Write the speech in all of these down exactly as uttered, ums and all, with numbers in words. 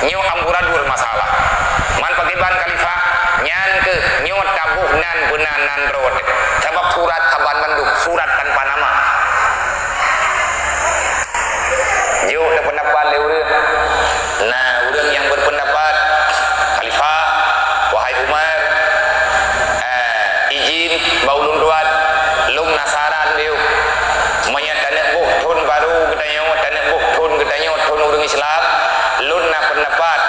Nyoe amburadul masalah. Man pakriban khalifah, nyan keuh nyoe taboh nan beuna nan droe teuh. Sabab surat saban mandum, surat tanpa nama. Jok teupeundapat lé ureuëng. Nah, ureuëng nyang beupeundapat, khalifah, wahai Umar, eh, ijin bak ulôn tuan, lôn na saran diyoe. Meunyoe taneuk boh thon barô geutanyoe, taneuk boh thon geutanyoe, thon ureuëng Islam, lôn na peundapat,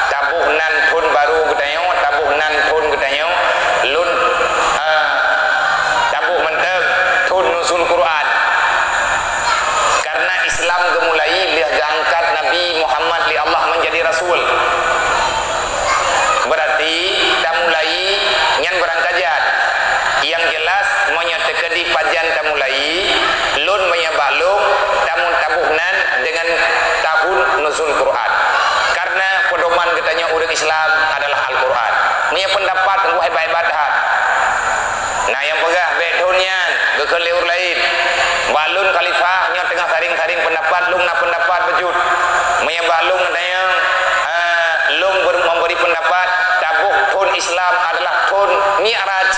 taboh nan thon barô geutanyoe, taboh nan thon geutanyoe, lôn, eh, taboh mantong thon nuzul Quran. Karena Islam geumulai lheueh geuangkat Nabi Muhammad lé Allah menjadi rasul. Berarti tamulai nyan barangkajan. Yang jelas, meunyoe teukeudi pajan tamulai, lôn meunyoe bak lôn, tamu taboh nan dengan tahun nuzul Quran. Karena pedoman geutanyoe ureuëng Islam adalah Al-Quran. Meunyoe peundapat, sungguh hebat-hebat that. Nah, nyang peugah bèk thon nyan geukheun lé ureuëng laén. Bak lôn khalifah nyoe teungoh saring-saring peundapat, lôn na peundapat beujeuet. Meunyoe bak lôn geutanyoe, eh, lôn ber-, memberi peundapat, taboh thon Islam adalah thon Mi'raj.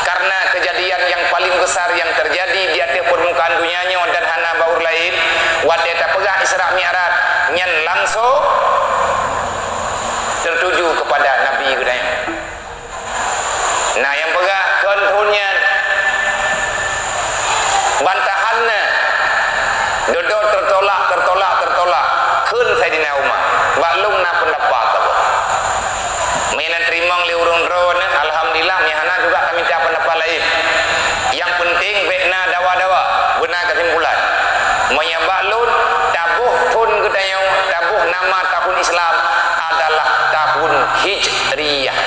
Karena kejadian yang paling besar yang terjadi di ateueh permukaan dunia nyoe dan hana bak ureuëng laén, watèe tapeugah Isra Mi'raj, nyan langsung tertuju kepada Nabi geutanyoe. Nah, nyang peugah kheun thon nyan bantahan na. Dudoe tertolak, tertolak, tertolak. Kheun Saidina Umar, bak lôn na peundapat saboh. Meunyoe na teurimong lé ureuëng droe nyan, alhamdulillah, meunyoe hana juga ka mita peundapat laén. Nyang penting bèk na dawa-dawa, beuna keusimpulan. Meunyoe bak lôn, taboh thon geutanyoe, taboh nama tahun Islam adalah tahun Hijriyah.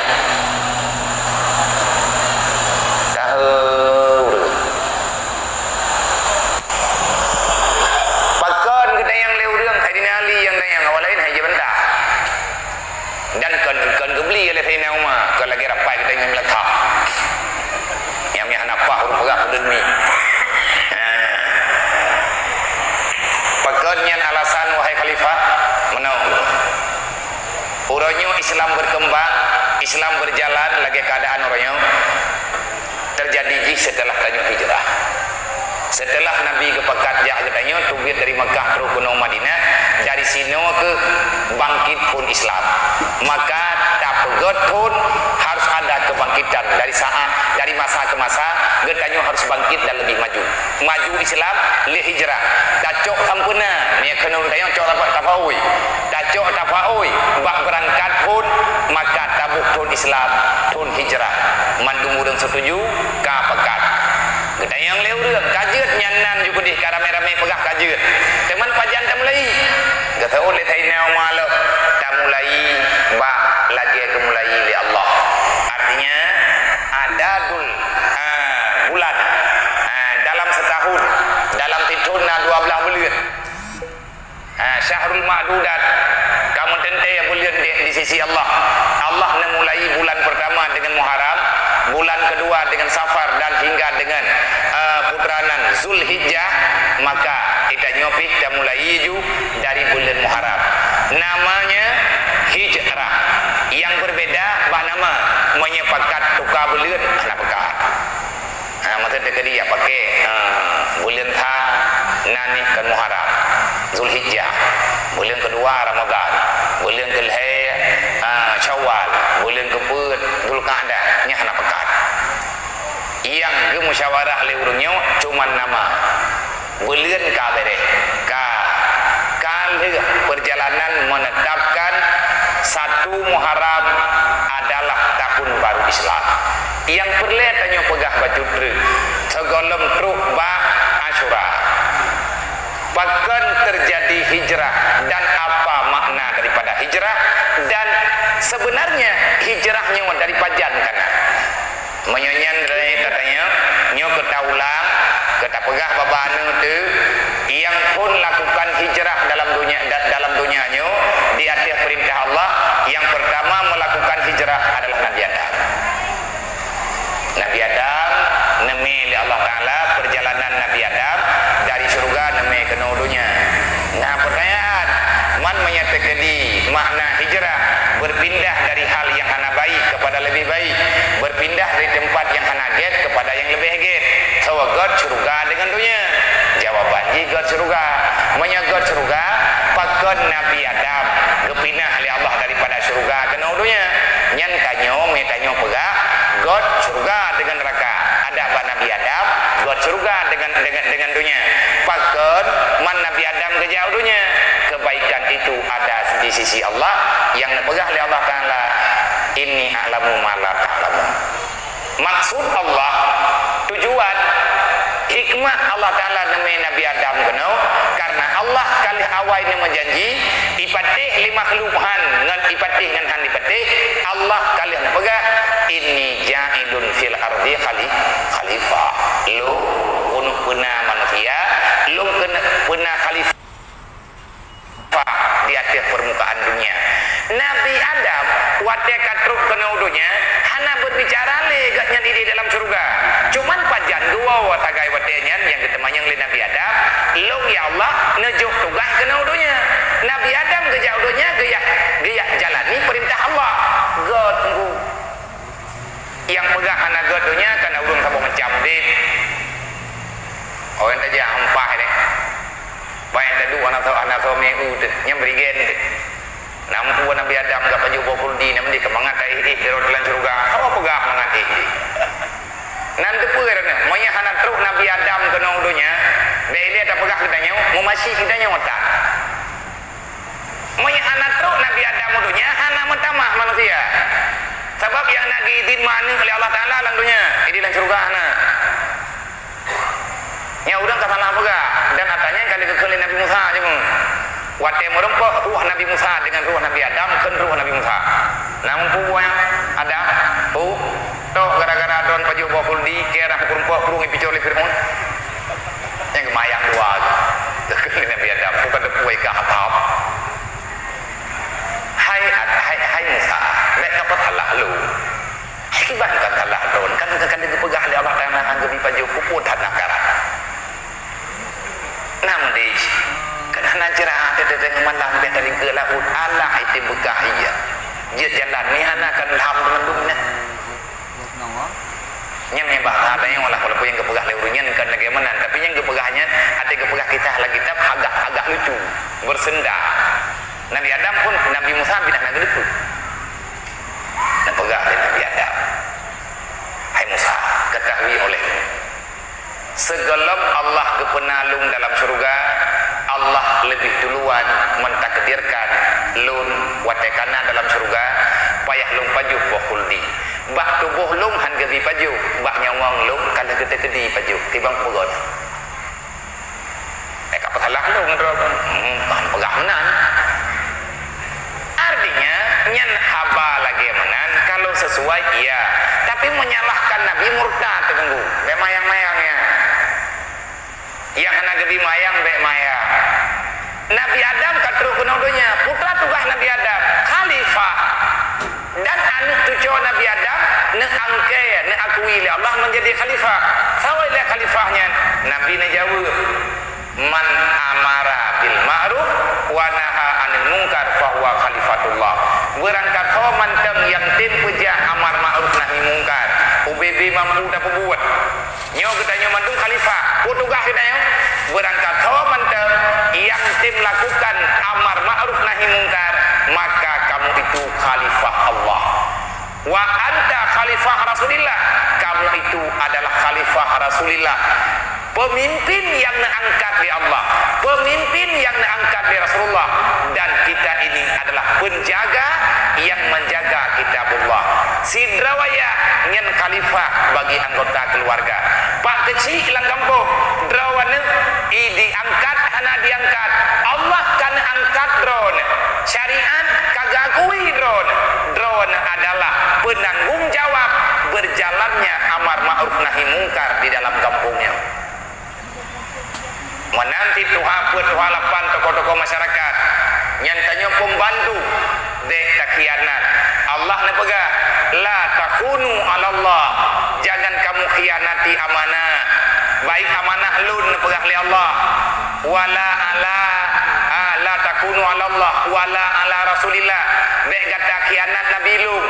Tahun pakon geutanyong lé ureuëng, Saidina Ali nyang tanyong, awak laén hai jibantah. Dan kon, kon geubli lé Saidina Umar, kon lagèe rapai geutanyoe meulakha. Nyang meuhana paih ureuëng peugah peudeueng mi. Ha. Pakon nyan alasan, wahai khalifah? Meunoe. Uroe nyoe Islam berkembang, Islam berjalan lagèe keadaan uroe nyoe terjadi jih setelah tanyoe hijrah. Setelah Nabi geupakat jak geutanyoe, teubiet dari Makkah trok keunoe Madinah, dari sinoe keuh bangkit phon Islam. Maka tapeugöt phon harus ada kebangkitan dari saat, dari masa ke masa, geutanyoe harus bangkit dan lebih maju. Maju Islam lé hijrah. Tacok sampoereuna, meunyoe keunoe geutanyoe cok tapak tafaui. Tacok tafaui bak beurangkat phon, maka taboh thon Islam, thon hijrah. Mandum ureuëng setuju, ka pakat. Geutanyong lé ureuëng, ka jeuet nyan nan ju keudeh ka ramé-ramé peugah ka jeuet. Teuma pajan tamulai? Geuseuôt lé Saidina Umar lom, tamulai bak lagèe geumulai lé Allah. Artinya, adadul, ah, bulan, ah, dalam setahun, dalam sithon na dua blaih buleuen. Ha, syahrul ma'dudat. Kamoe teuntèe buleuen di, di sisi Allah. Allah neumulai bulan pertama dengan Muharram, bulan kedua dengan Safar, dan hingga dengan, eh, putra nan Zulhijjah, maka geutanyoe pih tamulai ju dari buleuen Muharram. Namanya hijrah. Yang berbeda bak nama, meunyoe pakat tuka buleuen, hana pakat. Ha, maksud teukeudi jak pakai, ha, buleuen sa nan nyoe kon Muharram, Zulhijjah, buleuen keudua Ramadan, buleuen keulhèe, ha, Syawal, buleuen keupeuet Zulqa'dah, nyan hana pakat. Nyang geumusyawarah lé ureuëng nyoe cuman nama. Buleuen ka beureh, ka, ka lheueh perjalanan menetapkan satu Muharram adalah tahun baru Islam. Nyang peureulèe tanyoe peugah bacut treuk, sigohlom trok bak Asyura. Pakon terjadi hijrah dan apa makna daripada hijrah, dan sebenarnya hijrah nyoe dari pajan ka na? Meunyoe nyan, tatanyong, nyoe keu taulang, keu tapeugah bak aneuk teuh, nyang phon lakukan hijrah dalam dunia, da-, dalam dunia nyoe di ateueh peurintah Allah, nyang pertama melakukan hijrah adalah Nabi Adam. Nabi Adam neumè lé Allah Taala, perjalanan Nabi Adam dari syeuruga neumè keunoe donya. Nah, pertanyaan, man meunyoe teukeudi baik, berpindah dari tempat yang hana gét kepada yang lebih gét. Saboh gét syurga dengan donya. Jawaban jih gét syurga. Meunyoe gét syurga, pakon Nabi Adam geupinah lé Allah daripada syurga keunoe donya? Nyan tanyoe, meunyoe tanyoe peugah, gét syurga dengan neraka. Ada bak Nabi Adam, gét syurga dengan, dengan, dengan donya. Pakon man Nabi Adam geujak u donya? Kebaikan itu ada di sisi Allah, yang neupeugah lé Allah Taala, "Inni a'lamu ma la ta'lamun." Maksud Allah, tujuan, hikmah Allah Taala neumé Nabi Adam keunoe, karena Allah ka lheueh awai neumeujanji, ipatéh lé makhluk han ngon ipatéh ngon han ipatéh, Allah ka lheueh neupeugah, "Inni ja'ilun fil ardi khali-, khalifah." Lôn keuneuk peuna manusia, lôn keuneuk peuna khalifah di ateueh permukaan dunia. Nabi Adam, watée ka trok keunoe donya, hana beubicara lé gobnyan idéh dalam syeuruga. Cuman pajan geuwoe sagai watée nyan nyang geuteumanyong lé Nabi Adam, "Lôn, ya Allah, neujok tugaih keunoe donya." Nabi Adam geujak u donya, geujak, geujak jalani peurintah Allah. Gét teungku. Nyang peugah hana gét donya, kana ureuëng saboh macam udeb. Awai tajak hampah deh. Pai taduek hana tho-, hana thomé u teuh, nyang berigen teuh. Nampu Nabi Adam ka pajoh boh khuldi, nam di keumangat taéh-éh di rot dalam syeuruga. Soe peugah mangat éh jih? Nan teupeue droeneuh, meunyoe hana trok Nabi Adam keunoe u donya, bèk ilèe tapeugah geutanyoe, meumasyik geutanyoe that. Meunyoe hana trok Nabi Adam u donya, hana meutamah manusia. Sabab nyang na geuidhin meuaneuk lé Allah Taala lam donya, idéh lam syeuruga hana. Nyan ureuëng ka salah peugah, dan atra nyan ka lheueh geukheun lé Nabi Musa jeumu. Watée meurumpok roh Nabi Musa dengan roh Nabi Adam, kheun roh Nabi Musa. Na muphom buet Adam, pu, tok gara-gara droen pajoh boh khuldi, keu dah meurumpok prueng ipicok lé Firaun. Nyang geumayang dua. Geukheun lé Nabi Adam, "Bukan teupeue ka hab-hab." Hai Ad-, hai, hai Musa, bèk ka peusalah lôn. Hai kiban ka salah droen, kan, kan, kan geupeugah lé Allah Taala han geubi pajoh, peue that na karat. Nam deh, kan hana jrat, teuh-teuh malam bèk dari ke laôt, alah itu beukah iya. Jeuet jalan ni hana kan lham teuma duek nyan. Nyan meubaca tanyong lah, walaupun nyang geupeugah lé ureuëng nyan kan lagée meunan, tapi nyang geupeugah nyan, até geupeugah kisah lam kitab agak, agak lucu, bersenda. Nabi Adam pun, Nabi Musa bidah na geudeukut. Neupeugah lé Nabi Adam, "Hai Musa, ketahui olehmu, sigohlom Allah geupeuna lôn dalam syeuruga, Allah leubeh duluan mentakdirkan lôn watée kana dalam syeuruga, payah lôn pajoh boh khuldi. Bak tuboh lôn han geubi pajoh, bak nyawöng lôn ka lheueh geuteukeubi pajoh." Kiban peugah. Eh, ka peusalah lôn droe. Hmm, ban peugah meunan. Artinya, nyan haba lagée meunan kalau sesuai, iya. Tapi menyalahkan Nabi murtad teungku. Bèk mayang-mayang nyan. Nyang hana geubi mayang, bèk mayang. Nabi Adam ka trok keunoe donya. Peue tugaih Nabi Adam? Khalifah. Dan aneuk cucoe Nabi Adam neuangkée, neuakui lé Allah menjadi khalifah. Saboh lé khalifah nyan, Nabi neujaweueb, "Man amara bil ma'ruf wa naha 'anil munkar fahuwa khalifatullah." Beurangkat ho mantong nyang tem peujak amar ma'ruf nahi mungkar, ubé-bé mampu tapeubuet. Nyoe geutanyoe mandum khalifah. Peue tugaih geutanyoe? Beurangkat ho mantong nyang tem lakukan amar ma'ruf nahi mungkar, maka kamu itu khalifah Allah. Wa anta khalifah Rasulillah. Kamu itu adalah khalifah Rasulillah. Pemimpin yang neuangkat lé Allah, pemimpin yang neuangkat lé Rasulullah, dan kita ini adalah penjaga yang menjaga kitabullah. Sidroe wayah nyan khalifah bagi anggota keluarga. Pak keuchik lam gampông, droeneuh i diangkat hana diangkat, Allah ka neuangkat droeneuh. Syariat ka geuakui droeneuh. Droeneuh adalah penanggung jawab berjalannya amar ma'ruf nahi mungkar di dalam gampông nyoe. Meunan cit tuha peuet, tuha lapan, tokoh-tokoh masyarakat, nyan tanyoe pembantu, bèk takhianat. Allah neupeugah, "La takhunu 'alallah." Jangan kamu khianati amanah. Baik amanah lôn neupeugah lé Allah. "Wala 'ala, a, la takhunu Ala Allah wala ala Rasulillah, bék gata khianat Nabi lôn,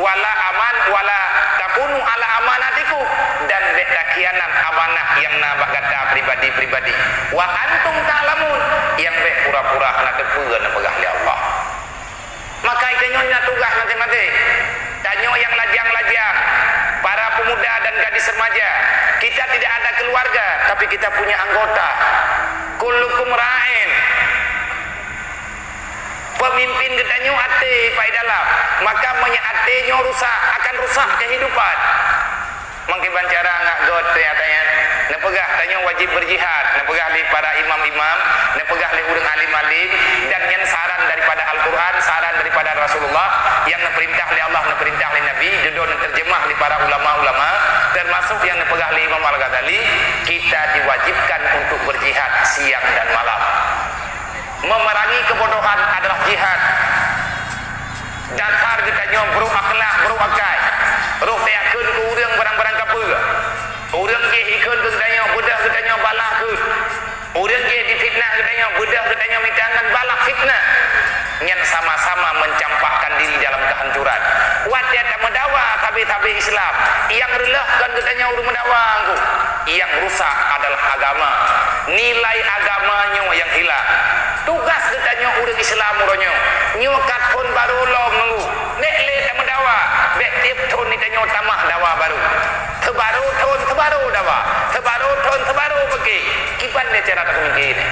wala aman wala takunu ala amanatikum, dan bék takhianat amanah nyang na bak gata pribadi-pribadi. Wa antum ta'lamun, nyang bék pura-pura hana teupeue neupeugah lé Allah. Maka tanyoe na tugaih maté-maté. Tanyoe nyang lajang-lajang, para pemuda dan gadis remaja, kita tidak ada keluarga, tapi kita punya anggota. Kullukum ra'in. Pemimpin geutanyoe até pai dalam, maka meunyoe até nyoe rusak, akan rusak kehidupan. Mangkiban cara ngak göt teunyata nyan. Neupeugah tanyoe wajib beujihad, neupeugah lé para imam-imam, neupeugah lé ureuëng alim-alim, dan nyan saran daripada Al-Quran, saran daripada Rasulullah, nyang neupeurintah lé Allah, neupeurintah lé Nabi, dudoe neuterjemah lé para ulama-ulama, termasuk nyang neupeugah lé Imam Al-Ghazali, kita diwajibkan untuk beujihad siang dan malam. Memerangi kebodohan adalah jihad. Dasar geutanyoe brok akhlak, brok akai. Roh teuyak kheun keu ureuëng barang-barang kapeue. Ureuëng jih ikheun keu geutanyoe, beudôh geutanyoe balah kheun. Ureuëng jih difitnah geutanyoe, beudôh geutanyoe mita ngon balah fitnah. Nyan sama-sama mencampakkan diri dalam kehancuran. Watée tameudawa sabe-sabe Islam, nyang reuloh kon geutanyoe ureuëng meudawa, Teungku. Nyang rusak adalah agama. Nilai agama nyoe nyang hilang. Tugaih geutanyoe ureuëng Islam uroe nyoe, nyoe ka thon barô lom, Teungku. Bék lé tameudawa, bék tieb thon geutanyoe tamah dawa barô. Teubarô thon, teubarô dawa. Teubarô thon, teubarô peuké. Kiban lé cara tapeumike nyoe.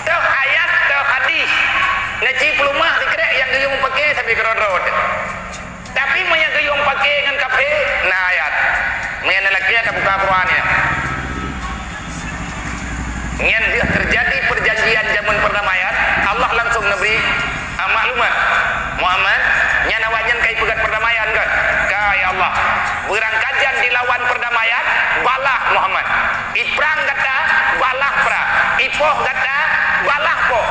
Teuh ayat, teuh hadis. Neuci peuleumah sikrek nyang geuyue peuké sabe keudroe-droe teuh. Tapi meunyoe geuyue peuké ngon kafé, na ayat. Meunyoe na lakée tabuka Quran nyan. Nyan deuh teujadi perjanjian jameun perdamaian, Allah langsung neubri, ah, maklumat. Muhammad, nyan awaknyan ka ipeugét perdamaian kon? Ka, ya Allah. Beurangkajan dilawan perdamaian, balah Muhammad. Iprang gata, balah prang. Ipoh gata, balah poh.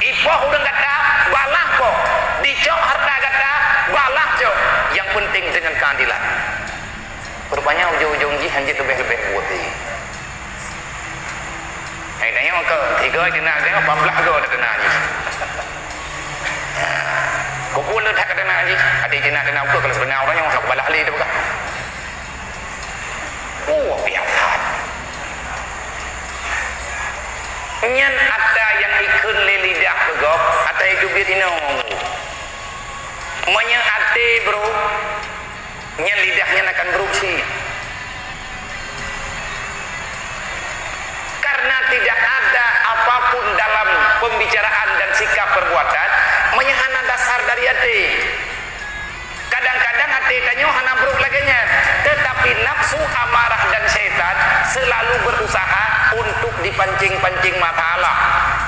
Ipoh ureuëng gata, balah poh. Dicok hareuta gata, balah cok. Nyang peunteng deungon keuadilan. Rupanya ujong-ujong jih hanjeuet leubeh-leubeh buet jih. Hai tanyoe keu tiga tina, tanyoe empat belas go dah kena jih. Kumpul le that kena jih. Ada tina-tina ukeue kalau sebenar orang nyang hak balah le tu bukan. Oh, biasa. Nyan ata nyang ikheun lé lidah keu gob, ata itu biet inong. Meunyoe até brok, nyan lidah nyan akan brok cit. Karena tidak ada apapun dalam pembicaraan dan sikap perbuatan meunyoe hana dasar dari até. Kadang-kadang até tanyoe hana brok lagée nyan, tetapi nafsu amarah dan syaitan selalu berusaha untuk dipancing-pancing masalah.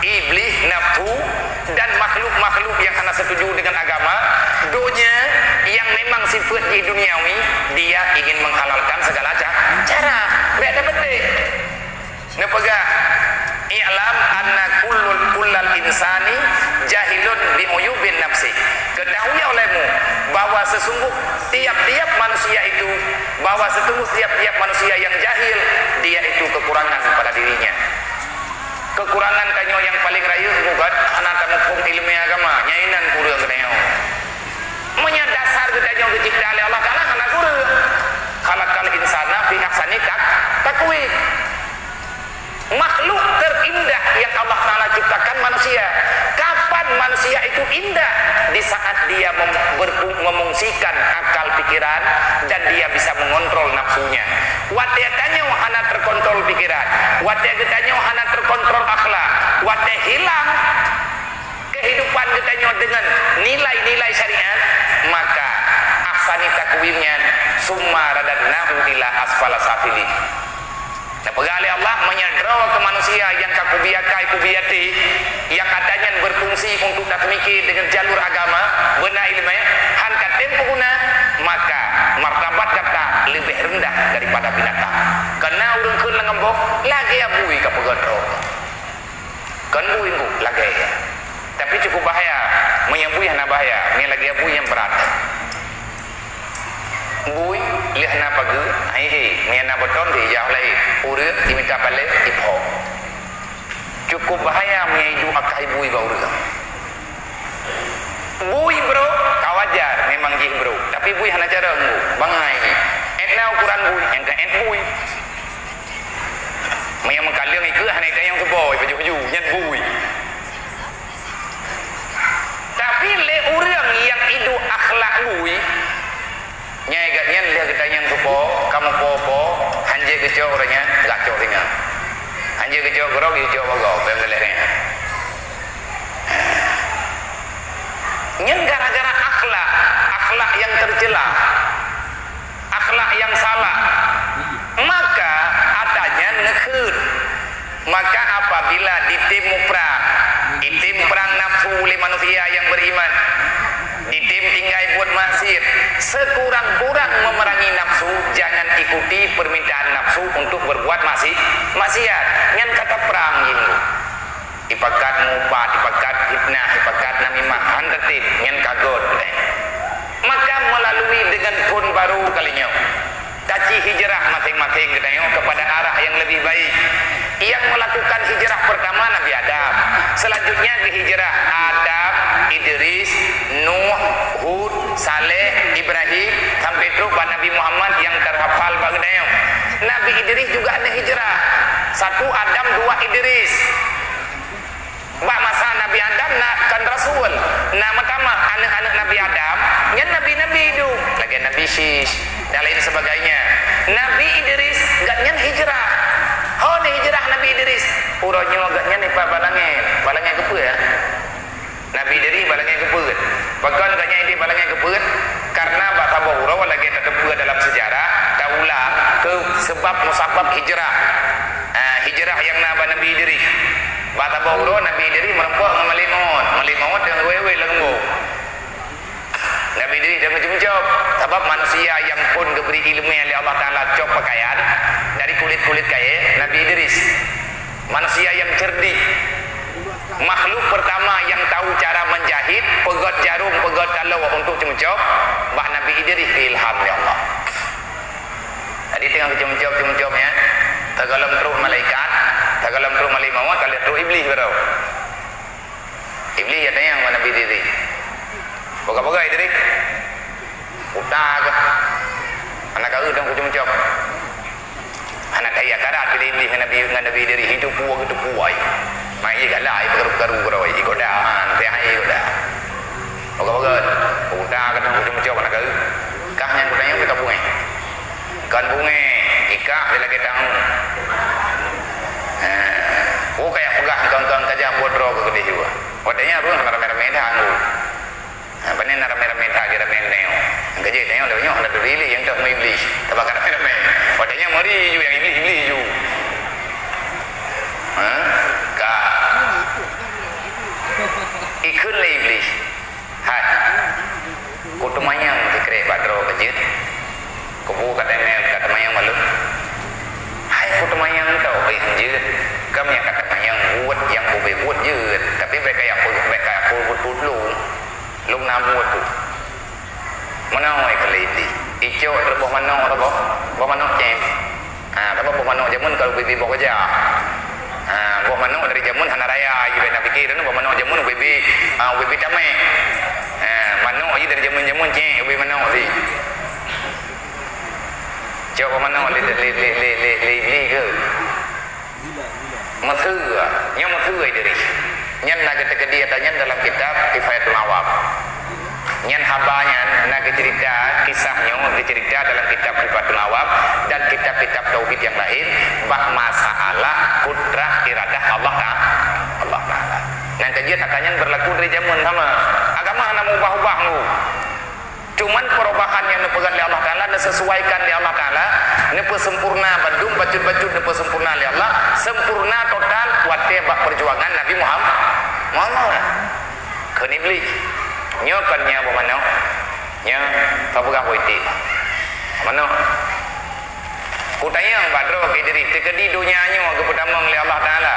Iblih, nafsu, dan makhluk-makhluk yang hana setuju dengan agama, donya yang memang sifat jih duniawi, dia ingin menghalalkan segala ca-, cara. Bék tapeuteh. Neupeugah, "I'lam anna kullul, kullal insani jahilun bi uyubin nafsi." Ketahui olehmu bahwa sesungguh tiap-tiap manusia itu, bahwa sesungguh tiap-tiap manusia yang jahil, dia itu kekurangan pada dirinya. Kekurangan tanyoe nyang paling rayeuk bukan hana tamuphom ileumé agama, nyan inan kureueng geutanyoe. Meunyoe dasar geutanyoe geucebta lé Allah Taala hana kureueng. Khalaqal insana fi ahsani tak-, takwim. Makhluk terindah yang Allah Taala ciptakan manusia. Kapan manusia itu indah? Di saat dia mem-, berpu-, memungsikan akal pikiran dan dia bisa mengontrol nafsunya. Watée tanyoe hana terkontrol pikiran, watée geutanyoe hana terkontrol akhlak, watée hilang kehidupan geutanyoe deungon nilai-nilai syariat, maka ahsani takwim nyan, summa radadnahu ila asfala safilin. Neupeugah lé Allah, meunyoe droe keu manusia nyang ka kubi akai, kubi até, nyang ata nyan berfungsi untuk tatmiki deungon jalur agama, beuna ileumé, han ka tem peuguna, maka martabat gata leubeh rendah daripada binatang. Keureuna ureuëng kheun lam gampông, lagée bui ka peugöt droe. Kon bui, Teungku, lagée. Tapi cukup bahaya. Meunyoe bui hana bahaya, meunyoe lagée bui nyang brat. Bui lheueh na pageue, hai he, meunyoe na beutôn diijak lé ureuëng, dimita paléh, ipoh. Cukup bahaya meunyoe iduek akai bui bak ureuëng. Bui brok, ka wajar memang jih brok, tapi bui hana carông bu, bangai jih. Ét na ukuran bui, nyang ka ét bui. Meunyoe meukaleueng ikeue hana itanyong teuboh, baju-baju, nyan bui. Tapi lé ureuëng nyang iduek akhlak bui, nyai gak nyan lheueh geutanyong teuboh, kamoe po-po, hanjeuet geucok ureuëng nyan, gak cok singoh. Hanjeuet geucok keudroe, geucok bagoe, peue nyang lé nyan. Nyan gara-gara akhlak, akhlak nyang teucela, akhlak nyang salah. Maka ata nyan neukheun. Maka apabila ditem muprang, ditem prang nafsu lé manusia nyang beriman, ditem tinggai buet maksiat, sekurang-kurang memerangi nafsu, jangan ikuti permintaan nafsu untuk berbuat maksi-, maksiat. Nyan kata prang jih. Ipakat mupat, ipakat fitnah, ipakat namimah, han teutab, nyan ka göt. Maka melalui dengan phon baru kali nyoe, taci hijrah maséng-maséng geutanyoe kepada arah yang lebih baik. Yang melakukan hijrah pertama Nabi Adam. Selanjutnya geuhijrah Adam, Idris, Nuh, Hud, Saleh, Ibrahim, sampai trok bak Nabi Muhammad yang terhafal bak geutanyoe. Nabi Idris juga ada hijrah. Satu Adam, dua Idris. Bak masa Nabi Adam na kan rasul, na meutamah aneuëk-aneuëk Nabi Adam, nyan nabi-nabi tu, lagée Nabi Syis dan lain sebagainya. Nabi Idris, gobnyan hijrah. Ho ni hijrah Nabi Idris? Uroe nyoe gobnyan ipat bak langét. Bak langét keupeue, ya? Nabi Idris bak langét keupeue? Pakon gobnyan idéh bak langét keupeue? Karena bak saboh uroe lagée tateupeue dalam sejarah, taulang keu sebab musabab hijrah. Ah, hijrah nyang na bak Nabi Idris. Bak saboh uroe Nabi Idris meurumpok ngon Malik Maut. Malik Maut nyang wéh-wéh lam gubô. Nabi Idris nyang geucom-com. Sabab manusia nyang phon geubri iéleumé lé Allah Taala cok pakaian dari kulét-kulét kayée, Nabi Idris. Manusia nyang cerdik. Makhluk pertama nyang tahu cara menjahit, peugöt jarum, peugöt taloe untuk com-com, bak Nabi Idris geuilham lé Allah. Jadi teungoh geucom-com, com-com, ya. Tagalom trok malaikat, tagalom trok Malik Maut, ka lheueh trok Iblis baroe. Iblis ya tanyong bak Nabi Idris. Peugah-peugah Idris. Buta kah? Hana ka eu dong kucom-com. Hana ka ia karat bila Iblis ngon Nabi, ngon Nabi Idris, itu pua gitu pua ai. Mai ie galak ai peukaru-karu keudroe, ie goda, ha, teuh ai ie goda. Bagot-bagot, buta ka dong kucom-com hana ka eu. Kah nyang kutanyong ka bungéh. Kon bungéh, ikah di lagée tangu. Ha, oh kayak peugah kong-kong ka jak buet droe keu keudeh juga. Watée nyan ureuëng hana ramé-ramé tangu. Ha, pane na ramé-ramé that, ramé nyoe. Nyang keujeuet nyoe, lagée nyoe hana turi lé, nyang teuh meu Iblis. Teuba ka ramé-ramé. Watée nyan meuri ju nyang Iblis, Iblis ju. Ha? Ka. Ikheun lé Iblis. Hai. Kuteumanyong sikrek bak droe keujeuet. Kubu ka teumé-, ka teumanyong malu. Hai kuteumanyong tau, eh, jeuet. Kam nyang ka teumanyong buet nyang ubé buet jeuet. Tapi bék kaya aku, bék kaya aku buet-buet lôn. Lôn na buet tu. Meunoe ai keu lé Iblis. Icok teuk boh manok teuboh, boh manok cém. Ha, teuboh boh manok jameun ka ubé-bé boh gajah. Ha, boh manok dari jameun hana raya, jih bék na pike, boh manok jameun ubé-bé, ha, ubé-bé tamé. Ha, manok jih dari jameun-jameun cém ubé manok sih. Cok boh manok lé, lé, lé Iblis keu. Meuseue, nyoe meuseue Idris. Nyan na geuteukeu di ata nyan dalam kitab Kifayatul Awam. Nyan haba nyan na geucerita, kisah nyoe geucerita dalam kitab Kifayatul Awam dan kitab-kitab tauhid nyang laén bak masalah kudrah iradah Allah Ta-, Allah Taala. Nyang keujeuet ata nyan beurlaku dari jameun sama. Agama hana meubah-ubah ngu. Cuman perubahan nyang neupeugét lé Allah Taala, neusesuaikan lé Allah Taala, neupeusempurna bandum bacut-bacut neupeusempurna lé Allah, sempurna total watée bak peujuangan Nabi Muham-, Muhammad. Kheun Iblis, "Nyoe kon nyan boh manok, nyoe ka peugah boh iték." Manok. Kutanyong bak droe keu Idris, teukeudi donya nyoe geupeutamong lé Allah Taala.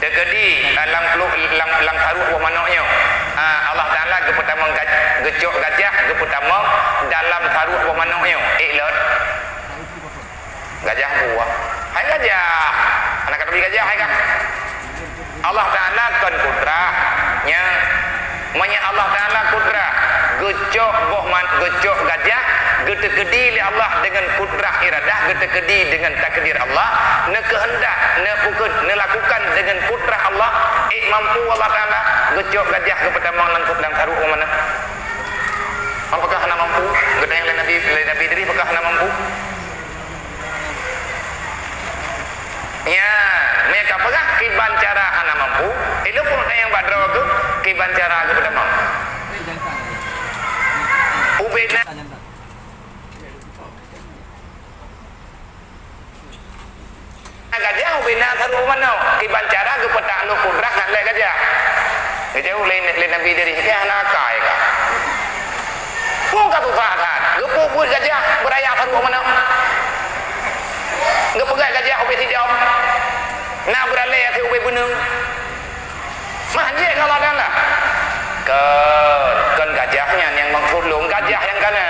Teukeudi, ah, lam pelu-, lam, lam saruek boh manok nyoe. Ah, Allah Taala geupeutamong gaj-, geucok gajah geupeutamong dalam saruek boh manok nyoe. Ék lôn. Gajah buah. Hai gajah. Hana ka teubi gajah, hai kah? Allah Taala kon kudrah, nya. Meunyoe Allah Taala kudrah, geucok boh man-, geucok gajah, geuteukeudi lé Allah deungon kudrah iradah, geuteukeudi deungon takdir Allah, neukeuheundak, neupeukeut, neulakukan deungon kudrah Allah, ék mampu Allah Taala geucok gajah geupeutamong lam, lam saruek u manok. Apakah hana mampu? Geutanyong lé Nabi, lé Nabi Idris, apakah hana mampu? Ya, meunyoe ka peugah kiban cara hana mampu, ilôn pun nyang bak droe geuh kiban cara geupeutamong. Ubena gajah, ubena saruek u manok, kiban cara geupeutak lôn kudrah ngon lé gajah. Geujaweueb lé, lé Nabi Idris, "Nyan hana akai kah? Peue ka susah that, geupeubuet gajah beuraya saruek u manok." Geupeugah gajah ubé sidom, na beuralée até ubé beuneung. Mah jeuet ngon Allah Taala. Kon, kon gajah nyan nyang maksud lôn, gajah nyang kana.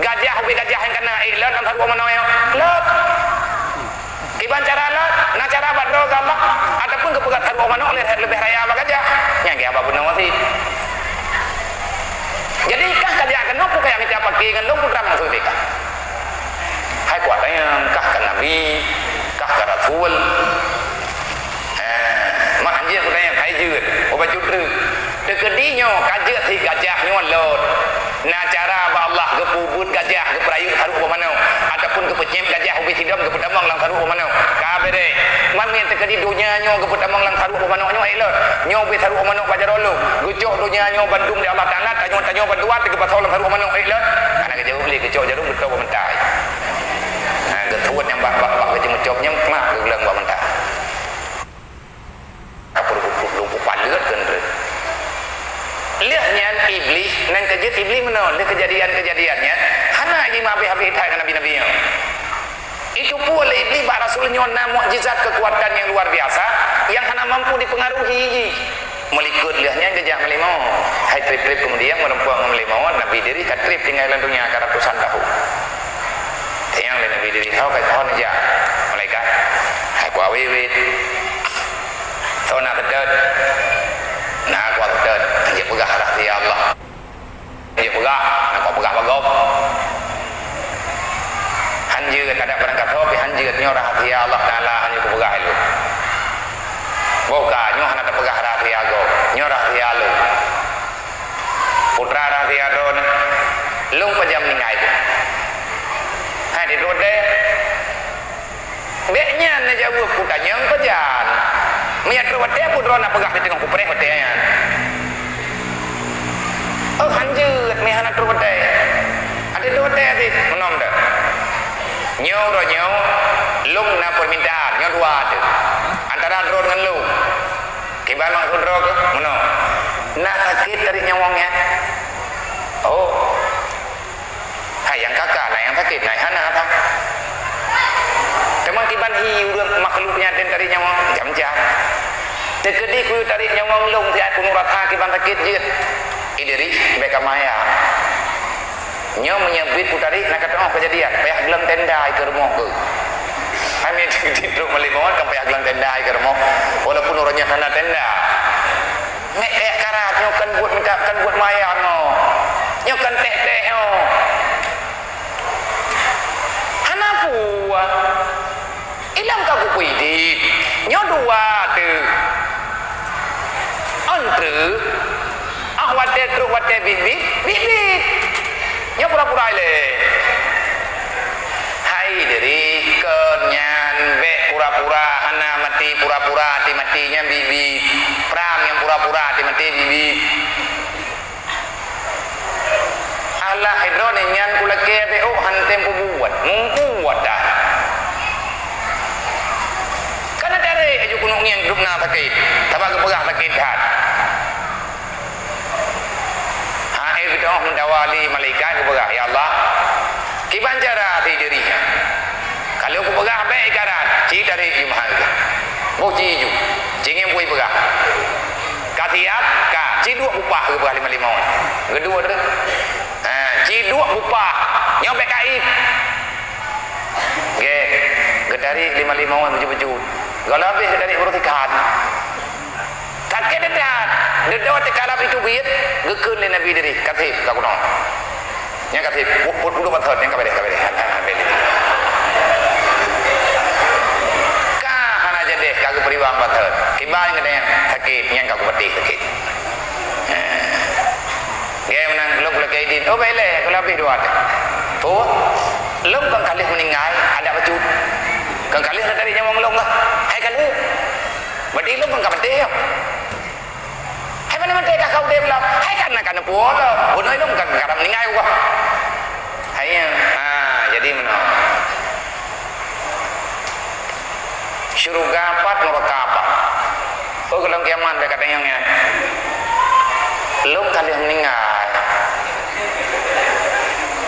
Gajah ubé gajah nyang kana, eh, lôn lam saruek u manok nyoe. Lôn. Kiban cara lôn, na cara bak droe geuh Allah, ataupun geupeugah saruek u manok lé-, leubeh raya bak gajah. Nyan geuh haba beunong sit. Jadi, kah ka jak keunoe, peue ka jak mita paké ngon lôn, peue teuma maksud teuka? Hai kuat tanyong, kah ka nabi, kah ka rasul? Eh, mak anjing peue tanyong, hai jeuet, oh bacut treuk. Teukeudi nyoe ka jeuet si gajah nyoe lôn. Na cara bak Allah geupeubuet gajah, geupeurayeuk saruek u manok, ataupun geupeucém gajah ubé sidom geupeutamong lam saruek u manok. Ka beureh. Man meunyo teukeudi donya nyoe geupeutamong lam saruek u manok nyoe, eh, lôn. Nyoe ubé saruek u manok bak jaroe lôn. Geucok donya nyoe bandum lé Allah Taala, tanyoe-tanyoe bandua teugeupasoe lam saruek u manok, eh, lôn. Hana geujaweueb lé, geucok jaroe geutoe bak meuntah. Nah, geusuet nyang bak, bak, bak geuceumeucom nyan, mak geugleueng bak meuntah. Ka peurumpok-rumpok paleuet keu nureueng. Lheueh nyan Iblih, nan keujeuet Iblih meunoe, lheueh keujadian-keujadian nyan, hana jimeuhabéh-habéh that ngon nabi-nabi nyoe. Itu pue lé Iblih bak rasul nyoe na mukjizat keukuatan nyang luar biasa, nyang hana mampu dipeungaruhi jih. Meulikot lheueh nyan geujak meulimong. Hai treb-treb keumudian meureumpok ngon meulimong, Nabi Idris ka treb tinggai lam donya ka ratusan tahun. Tanyong lé Nabi Idris, "Ho ka, ho neujak?" Malaikat, "Hai kuawe wét." "Soe na seutôt?" "Na kuat seutôt." "Hanjeuet peugah rahsia Allah." "Hanjeuet peugah, na kuat peugah bak gob." "Hanjeuet, adak barangkasoe pih hanjeuet, nyoe rahsia Allah Taala, hanjeuet kupeugah ilôn." "Boh ka, nyoe hana tapeugah rahsia gob, nyoe rahsia lôn." "Peue teuma rahsia droeneuh?" "Lôn pajan meuninggai?" "Hai di droe teuh." Bék nyan neujaweueb, kutanyong pajan. Meunyo trok watée, peue droe na peugah di teungoh kupreh watée nyan? Oh, hanjeuet, meuhana trok watée. Até trok watée, até meunan teuh. Nyoe uroe nyoe, lôn na peumintaan, nyoe dua teuh. Antara droe ngon lôn. Kiban maksud droe keuh? Meunan. Na sakét tarék nyawöng nyan? Oh. Hai nyang ka-ka, na nyang sakét, na nyang hana that. Teuma kiban hi ureuëng makhluk nyan tarék nyawöng, macam-macam. Teukeudi kuyue tarék nyawöng lôn siat keuneuk rasa kiban sakét jeuet. Idris, bék ka maya. Nyoe meunyoe bit kutarék na ka teungoh keujadian, payah glöng tenda ikeue rumoh keuh. Hai meunyoe jeuet trok meulimong kan payah glöng tenda ikeue rumoh, walaupun uroe nyoe hana tenda. Ngék-ngék karat nyoe kan buet minta, kan buet maya nyoe. Nyoe kan teh-teh nyoe. Hana peue. Ilôn ka kupeudit. Nyoe dua teuh. Ôn teuh. Ah watée trok watée bit-bit, bit-bit. Nyoe pura-pura ilée. Hai diri kon nyan bék pura-pura hana maté, pura-pura até maté nyan bibi. Prang nyang pura-pura até maté bibi. Alah droeneuh nyan kulakée bék ôk hana tem kubuet, mubuet dah. Kana tarék aju keuneuk ngieng dum na sakét, sabab geupeugah sakét that. Ha, eh, geutanyoe meudawali malaikat geupeugah, "Ya Allah, kiban cara si diri nyan? Kalau kupeugah bék ikarat, ci tarék jumah geuh. Boh ci ju, ci ngieng bui peugah. Ka siab, ka, ci duek bupah geupeugah lima-lima." Geuduek teuh. Ha, ci duek bupah. Nyoe bék ka ieb. Gét, geutarék lima-lima wan baju-baju. Gohlom habéh dari uroe sikat. Sakét that. Dudoe teukalap itu biet, geukheun lé Nabi Idris, "Kaseb ka keunoe." Nyang kaseb, pu-, pu-, puluh bathon, nyang ka bereh, ka bereh. Ha, ha, ha, bereh. Ka hana jadeh, ka geupeureubang bathon. Kiban geutanyoe sakét, nyang ka kupatéh sakét. Ha. Gaya meunan lôn keu lakée idin. Oh, bailée, keu labih dua teuh. Peue? Lôn kon ka lheueh meuninggai, adak bacut. Kon ka lheueh na dari nyawöng lôn lah. Hai ka lheueh. Berarti lôn kon ka maté, ya? Hai mana maté ka kau udeb lom? Hai kan na ka neupuwoe lom. Bunoe lôn kon ka meuninggai, wah. Hai, ya. Ha, jadi meunoe. Syeuruga pat, neuraka pat. Oh, gohlom kiamat bèk ka tanyong nyan. Lôn ka lheueh meuninggai.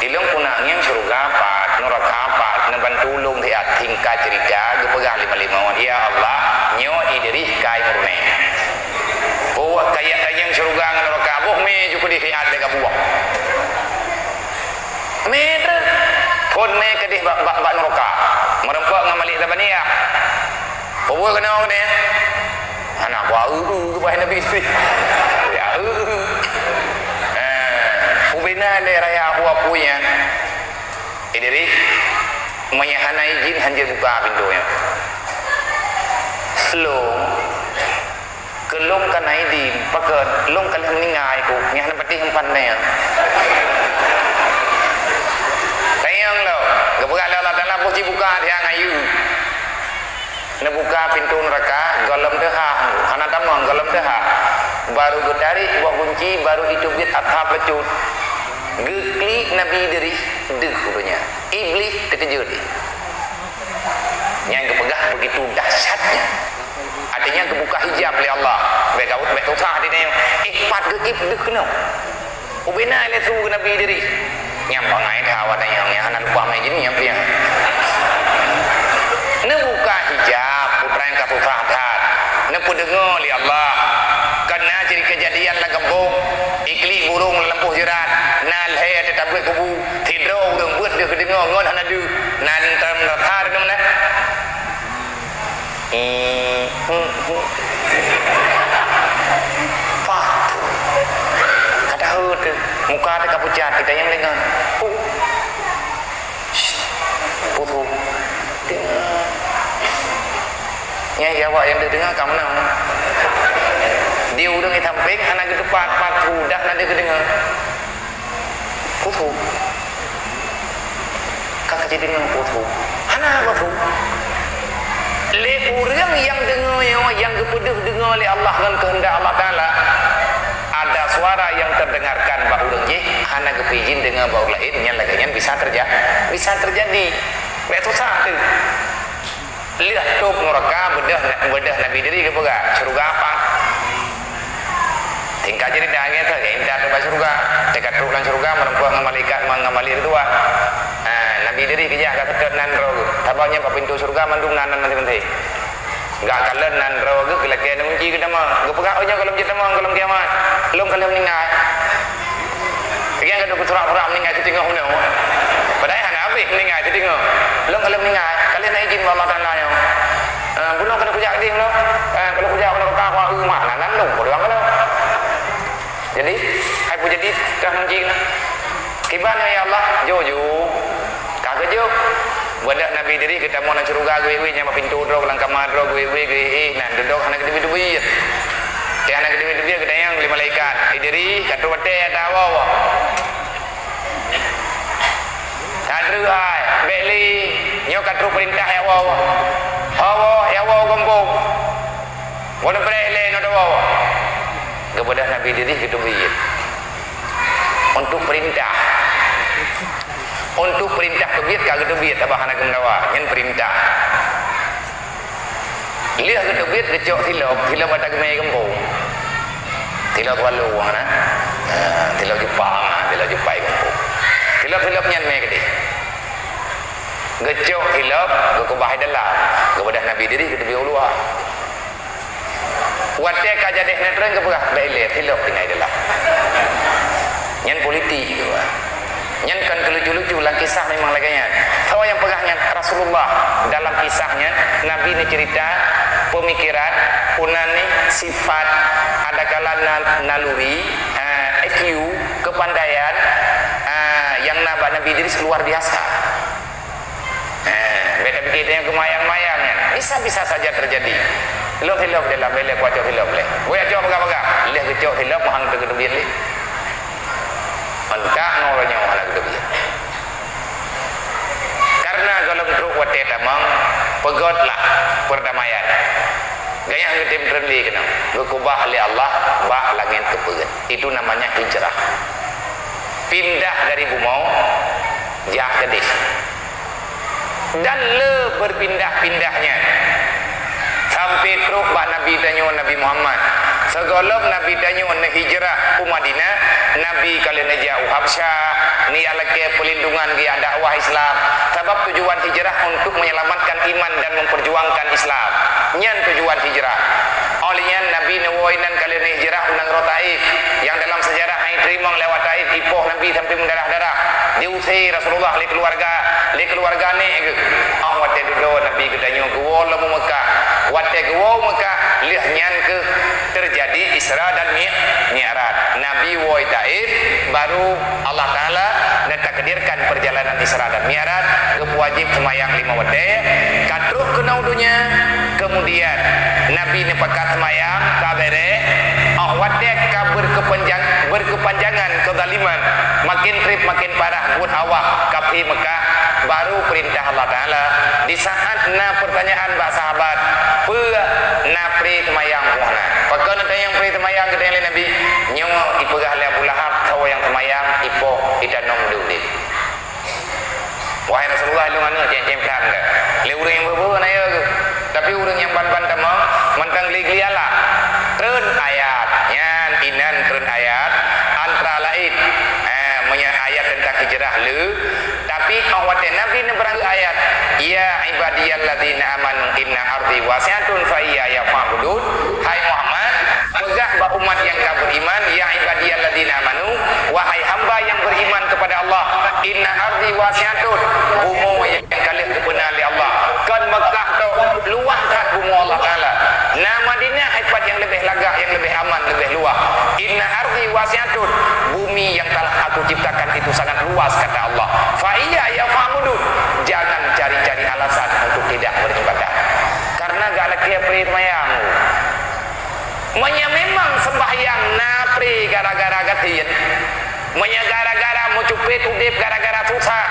Di lôn puna ngieng syeuruga pat, neuraka pat, neubantu lôn siat. Singkat cerita, geupeugah lé meulimong, "Ya Allah, nyoe Idris kai murni." Buet kaya tanyong syeuruga ngon neuraka, boh mé ju keudeh siat lé ka buah. Mé treuk. Phon mé keudeh bak, bak, bak neuraka. Meureumpok ngon Malik Zabaniyah. Peue buet keunoe keudeh? Hana, ku eu-eu keubai Nabi Idris. Ya, eu-eu. Eh, ubena lé raya aku-aku nyan. Idris, meunyo hana idin, hanjeuet buka pintoe nyan. Lôn. Keu lôn ka na idin, pakon lôn ka lheueh meuninggai ku, nyang hana patéh umpan nyan. Tanyong lôn, geupeugah lé Allah Taala boh jibuka siang ayu. Neubuka pintoe neuraka, gohlom teuhah, hana tamong, gohlom teuhah. Baru geutarek buah gunci, baru iteubiet asab bacut. Geuklik Nabi Idris, deuh u donya. Iblih teukeujot. Nyang geupeugah begitu dahsyatnya. Artinya geubuka hijab lé Allah. Bèk gaut, bèk susah di nyoe. Eh, pat geuib deuh keunoe. Ubena lé su Nabi Idris. Nyang bangai that awak tanyong, nyang hana lupa mé jih nyang piang. Neubuka hijab, putra nyang ka susah that. Neupeudeungoe lé Allah. Kana cit keujadian lam gampông, iklik burông lam lampôh jeurat, na lhèe teutabeuet kubu, sidroe ureueng beuet deuh geudeungoe ngon hana deuh, na neurasa deungon na. Pah. Ka taheu teuh, muka teuh ka pucat, kita nyang deungoe. Puh. Puh. Nyan awak nyang deungoe ka meunan. Di ureueng di sampéng hana geuteupat, pat, dah na deuh geudeungoe. Khusyuk. Ka, ka jideungoe khusyuk. Hana khusyuk. Lé ureueng nyang deungoe nyoe, nyang geupeudeuh deungoe lé Allah ngon keuheundak Allah Taala, ada suara yang terdengarkan bak ureueng jih, hana geupeuidin deungoe bak ureueng laén, nyan lagèe nyan bisa terja-, bisa terjadi. Bèk susah teuh. Lheueh tôp neuraka, beudôh, beudôh Nabi Idris geupeugah, "Syeuruga pat?" Singkat cerita, geuintat bak syeuruga. Teuka trok lam syeuruga, meureumpok ngon malaikat, ngon Malik Ridwan. Ha, Nabi Idris geujak ka seutôt nan droe geuh. Sabab nyan bak pintoe syeuruga mandum nan, nan, nan, nan. Gak kalon nan droe geuh, geulakèe ngon gunci geutamong. Geupeugah, "Oh, nyoe gohlom jeuet tamong, gohlom kiamat. Lôn ka lheueh meuninggai." Lagèe nyan ka duek peusurak-surak meuninggai siteungoh bunoe. Padahai hana habéh meuninggai siteungoh. Lôn ka lheueh meuninggai, ka lheueh na idin bak Allah Taala nyoe. Eh, bunoe ka lheueh kujak idin bunoe. Eh, ka lheueh kujak bunoe ka kuah eu mah, na nan lôn peudong ka lheueh. Jadi, hai peue jadi kah ngon jih na? Kiban nyoe, ya Allah, jôk, jôk. Ka geujok. Beudôh Nabi Idris geutamong lam syeuruga geuwèt-wèt, nyang bak pintoe droe, lam kama droe geuwèt-wèt, geuwèt-wèt, nan dudoe hana geuteubiet-teubiet. Nyang hana geuteubiet-teubiet geutanyong lé malaikat, "Idris, ka trôk watèe ata woe?" "Ka trôk, hai, bèk lé, nyoe ka trôk peurintah jak woe." "Ho woe, jak woe gampông." Bunoe preh lé nyoe tawoe. Geubeudôh Nabi Idris geuteubiet. Untuk peurintah. Untuk peurintah teubiet ka geuteubiet, sabab hana geumeudawa. Nyan peurintah. Lheueh geuteubiet geucok silop, silop ata geumè gampông. Silop walu, na. Ha, silop Jepang, silop Jepang gampông. Silop-silop nyan mè keudeh. Geucok silop, geukeubah di dalam. Geubeudôh Nabi Idris geuteubiet u luwa. Watèe ka jadeh neutron geupeugah, "Bèk ilèe, silop tinggai dalam." Nyan politik geuh. Nyan kon keu lucu-lucu, lam kisah memang lagèe nyan. Soe nyang peugah nyan? Rasulullah. Dalam kisah nyan, Nabi neuceurita peumikiran, peunan, sifat, adakala na-, naluri, eh, I Q, kepandaian, eh, nyang na bak Nabi Idris luar biasa. Eh, bèk tapikir tanyoe keumayang-mayang nyan. Bisa-bisa saja terjadi. Lheuh-lheuh dalam bèk lé kucok silop lé. Buya cok peugah-peugah. Lheuh geucok silop, meuhang teugeuteubiet lé. Mantap ngon uroe nyoe hana geuteubiet. Karena gohlom trok watèe tamong, peugötlah perdamaian. Gayah geutem treun lé keunoe, geukubah lé Allah bak langèt keu peue. Itu namanya hijrah. Pindah dari bumoe, jak keudeh. Dan le berpindah-pindah nyan. Sampai trok bak Nabi tanyoe, Nabi Muhammad. Sigohlom Nabi tanyoe neuhijrah u Madinah, Nabi ka lheueh neujak u Habsyah, neujak lakèe peulindungan, geujak dakwah Islam. Sabab tujuan hijrah untuk menyelamatkan iman dan memperjuangkan Islam. Nyan tujuan hijrah. Óh lheueh nyan Nabi neuwoe inan ka lheueh neuhijrah u nanggroe Taif. Nyang dalam sejarah han jiteurimong lé awak Taif, ipoh Nabi sampai meudarah-darah. Diusé Rasulullah lé keuluwarga, lé keuluwarga nèk geuh. Óh watèe dudoe Nabi geutanyoe geuwoe lom u Meukah. Watèe geuwoe u Meukah, lheueh nyan keuh teujadi Isra dan Mi-, Mi'raj. Nabi woe Taif, baru Allah Taala neutakdirkan perjalanan Isra dan Mi'raj, geupeuwajéb seumayang limong watèe, ka trok keunoe u donya, kemudian Nabi neupakat seumayang, ka bèrèh, óh watèe ka berkepanjang-, berkepanjangan kezaliman, makin trép makin parah buet awak kafé Meukah, baru peurintah Allah Taala. Di saat na peurtanyaan bak sahabat, "Peue na pré seumayang?" Peue na? Pakon na tanyong pré seumayang, geutanyong lé Nabi. Nyoe ipeugah lé Abu Lahab, "Soe nyang seumayang, ipoh, itanom di udép." "Wahai Rasulullah, lôn aneuk cém-cém that." Lé ureueng nyang beubeue na ya geuh. Tapi ureueng nyang ban-ban tamong, mantong geli-geli Allah. Treun ayat. Nyan inan treun ayat. Antara laén, eh, meunyoe ayat teuntang hijrah le. Tapi óh watèe Nabi neubeurangkat ayat, "Ya ibadiyalladzina amanu inna ardi wasi'atun fa iyaya fa'budun." Hai Muhammad, peugah bak umat nyang ka beriman, "Ya ibadiyalladzina amanu," wahai hamba nyang beriman kepada Allah, "inna ardi wasi'atun," bumoe nyang ka lheueh geupeuna lé Allah. Kon Meukah tok, luwah that bumoe Allah Taala. Na Madinah, hai pat nyang leubeh lagak, nyang leubeh aman, leubeh luwah. "Inna ardi wasi'atun," bumi yang telah Aku ciptakan itu sangat luas, kata Allah. "Fa iyaya fa'budun," jangan cari-cari alasan untuk tidak beribadah. Karena gak lakèe pré seumayang. Meunyoe memang sembahyang na pré gara-gara gasien, meunyoe gara-gara meucupet udép, gara-gara susah,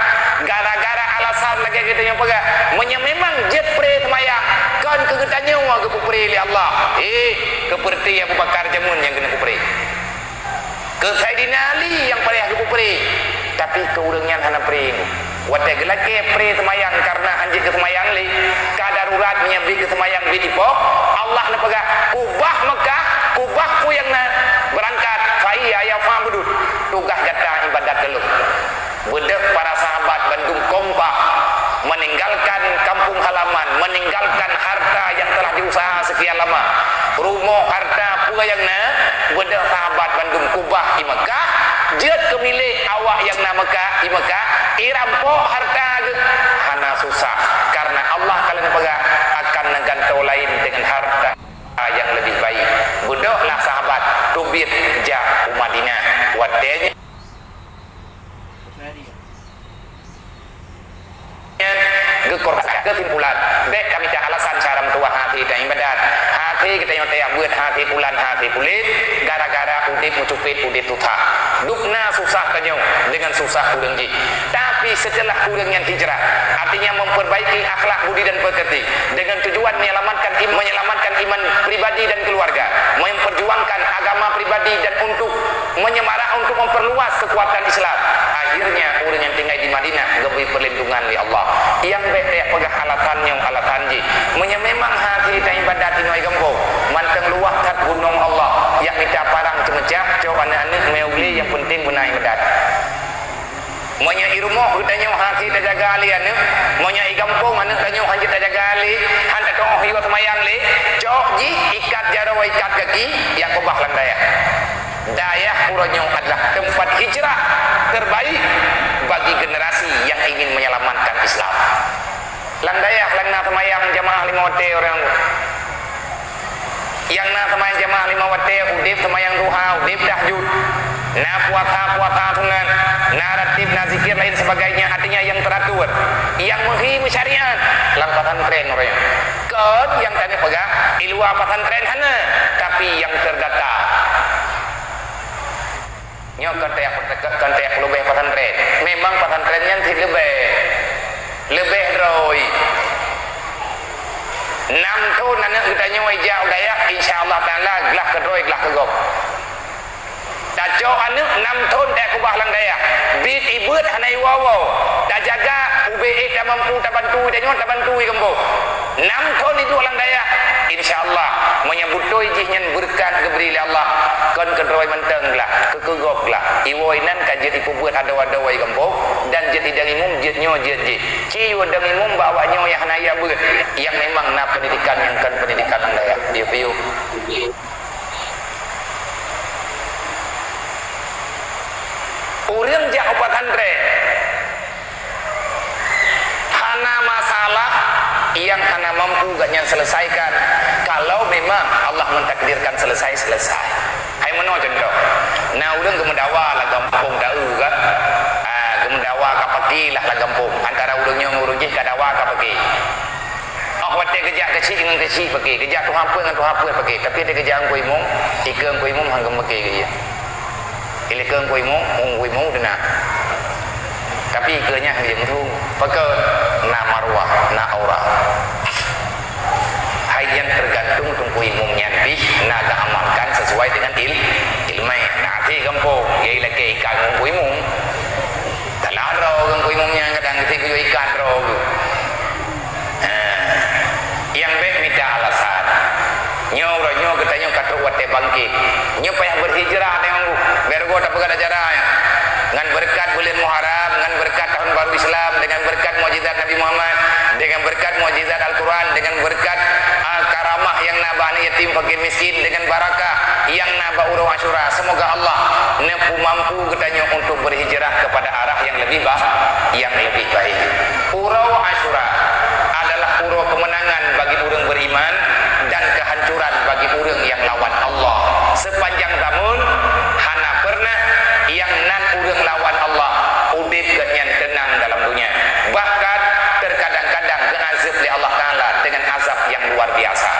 gara-gara alasan lagèe geutanyoe peugah, meunyoe memang jeuet pré seumayang, kon keu geutanyoe geupeupré lé Allah. Eh, keupeureuté Abu Bakar jameun nyang keuneuk peupré. Keu Saidina Ali nyang paléh geupeupré, tapi keu ureueng nyan hana pré. Watèe geulakèe pré seumayang kareuna han jeuet geuseumayang lé, ka darurat meunyoe bit geuseumayang bit ipoh, Allah neupeugah, "Kubah Meukah, kubah peue nyang na beurangkat, fa iyaya fa'budun, tugaih gata ibadat keu Lôn." Beudôh para sahabat bandum kompak, meninggalkan kampung halaman, meninggalkan harta yang telah diusaha sekian lama. Rumoh, harta, peue nyang na, beudôh sahabat bandum kubah i Meukah, jeuet keu milék awak nyang na Meukah, i Meukah, irampok harta geuh. Hana susah, karena Allah ka lheueh neupeugah akan neugantoe laén deungon harta nyang leubeh baik. Beudôhlah sahabat teubiet jak u Madinah. Watèe nyan Nyan geukorban. Keusimpulan, bèk tamita alasan cara meutuwah, hase taibadat, hase geutanyoe tajak beuet, hase pulan, hase pulen, gara-gara udép meucupet, udép susah. Dubna susah tanyoe deungon susah ureueng jih. Tapi setelah ureueng nyan hijrah, artinya memperbaiki akhlak budi dan pekerti, dengan tujuan menyelamatkan im-, menyelamatkan iman pribadi dan keluarga, memperjuangkan agama pribadi dan untuk menyemarak untuk memperluas kekuatan Islam. Akhirnya, ureueng nyang tinggai di Madinah geubri perlindungan lé Allah. Nyang bèk tajak peugah alasan nyoe alasan jih. Meunyoe memang hase taibadat inoe gampông, mantong luwah that gunong Allah, jak mita parang ceumeucah, cok aneuk-aneuk meunyoe ulèe, nyang penting beuna ibadat. Meunyoe i rumoh geutanyoe hase tajaga lé aneuk, meunyoe i gampông aneuk tanyoe han jeuet tajaga lé, han tatu'oh yue seumayang lé, cok jih ikat jaroe ikat gaki, jak keubah lam dayah. Dayah uroe nyoe adalah teumpat hijrah terbaik bagi generasi yang ingin menyelamatkan Islam. Lam dayah, lam na seumayang jamaah lima watèe ureueng. Nyang na seumayang jamaah lima watèe, udép seumayang duha, udép tahajud. Na puasa, puasa sunat, na ratib, na zikir lain sebagainya, artinya yang teratur, yang meuhi meusyariat lam pesantren ureueng. Kon nyang tanyoe peugah, di luar pesantren hana, tapi yang terdata. Nyoe kon tajak, kon tajak leubeh pesantren. Memang pesantren nyan cit leubeh. Leubeh droe. Nam thon aneuk geutanyoe ijak u dayah, insya Allah Taala glah keudroe glah keugob. Tacok aneuk nam thon takeubah lam dayah. Biet ibeuet hana iwoe-woe. Tajaga ubé ék tamampu tabantu tanyoe, tabantu i gampông. Nam thon iduek lam dayah, insya Allah, meunyoe beutôi jih nyan beureukat geubri lé Allah, kon keudroe mantong glah, keu keugob glah. Iwoe inan ka jeuet ipeubuet adoe-adoe i gampông, dan jeuet idong imum, jeuet nyoe, jeuet jih. Ci yue dong imum bak awak nyoe nyang hana yue beuet, nyang memang na peundidikan nyang kon peundidikan lam dayah. Piôh-piôh. Ureueng jak u pesantren hana masalah yang hana mampu gobnyan selesaikan, kalau memang Allah mentakdirkan selesai, selesai. Hai meunoe contoh, na ureueng geumeudawa lam gampông taeu kan? Ah, geumeudawa ka paki lah lam gampông. Antara ureueng nyoe ngon ureueng jih ka dawa ka paki. Oh, watèe geujak keuchik ngon keuchik paki, geujak tuha peuet ngon tuha peuet paki, tapi watèe geujak ngon Teungku Imum, ikeue Teungku Imum han geumeuke keu ie. Ilèe keu Teungku Imum, Teungku Imum deuh na. Tapi ikeue nyan han geumeusu. Pakon? Na marwah, na aura. Hai nyan teugantung Teungku Imum nyan pih na geuamalkan sesuai dengan il-, ileumèe. Na até gampông, ya ilakèe ikan ngon Teungku Imum. Salah droe Teungku Imum nyan kadang geusik geuyue ikan droe geuh. Nyang bèk mita alasan. Nyoe uroe nyoe geutanyoe ka trok watèe bangkét. Nyoe payah berhijrah nyoe. Bèk rugoe tapeugah acara nyoe. Ngon beureukat buleuen Muharram, ngon beureukat tahun baru Islam, dengan beureukat mukjizat Nabi Muhammad, dengan beureukat mukjizat Al-Quran, dengan beureukat, ah, karamah nyang na bak aneuk yatim, fakir miskin, dengan barakah nyang na bak uroe Asyura. Semoga Allah neupeumampu geutanyoe untuk berhijrah kepada arah yang lebih ba-, yang lebih baik. Uroe Asyura adalah uroe kemenangan bagi ureueng beriman dan kehancuran bagi ureueng yang lawan Allah. Sepanjang zaman, hana pernah nyang nan ureueng lawan Allah udép gobnyan teunang dalam dunia. Bahkan, terkadang-kadang geuazab lé Allah Taala dengan azab yang luar biasa.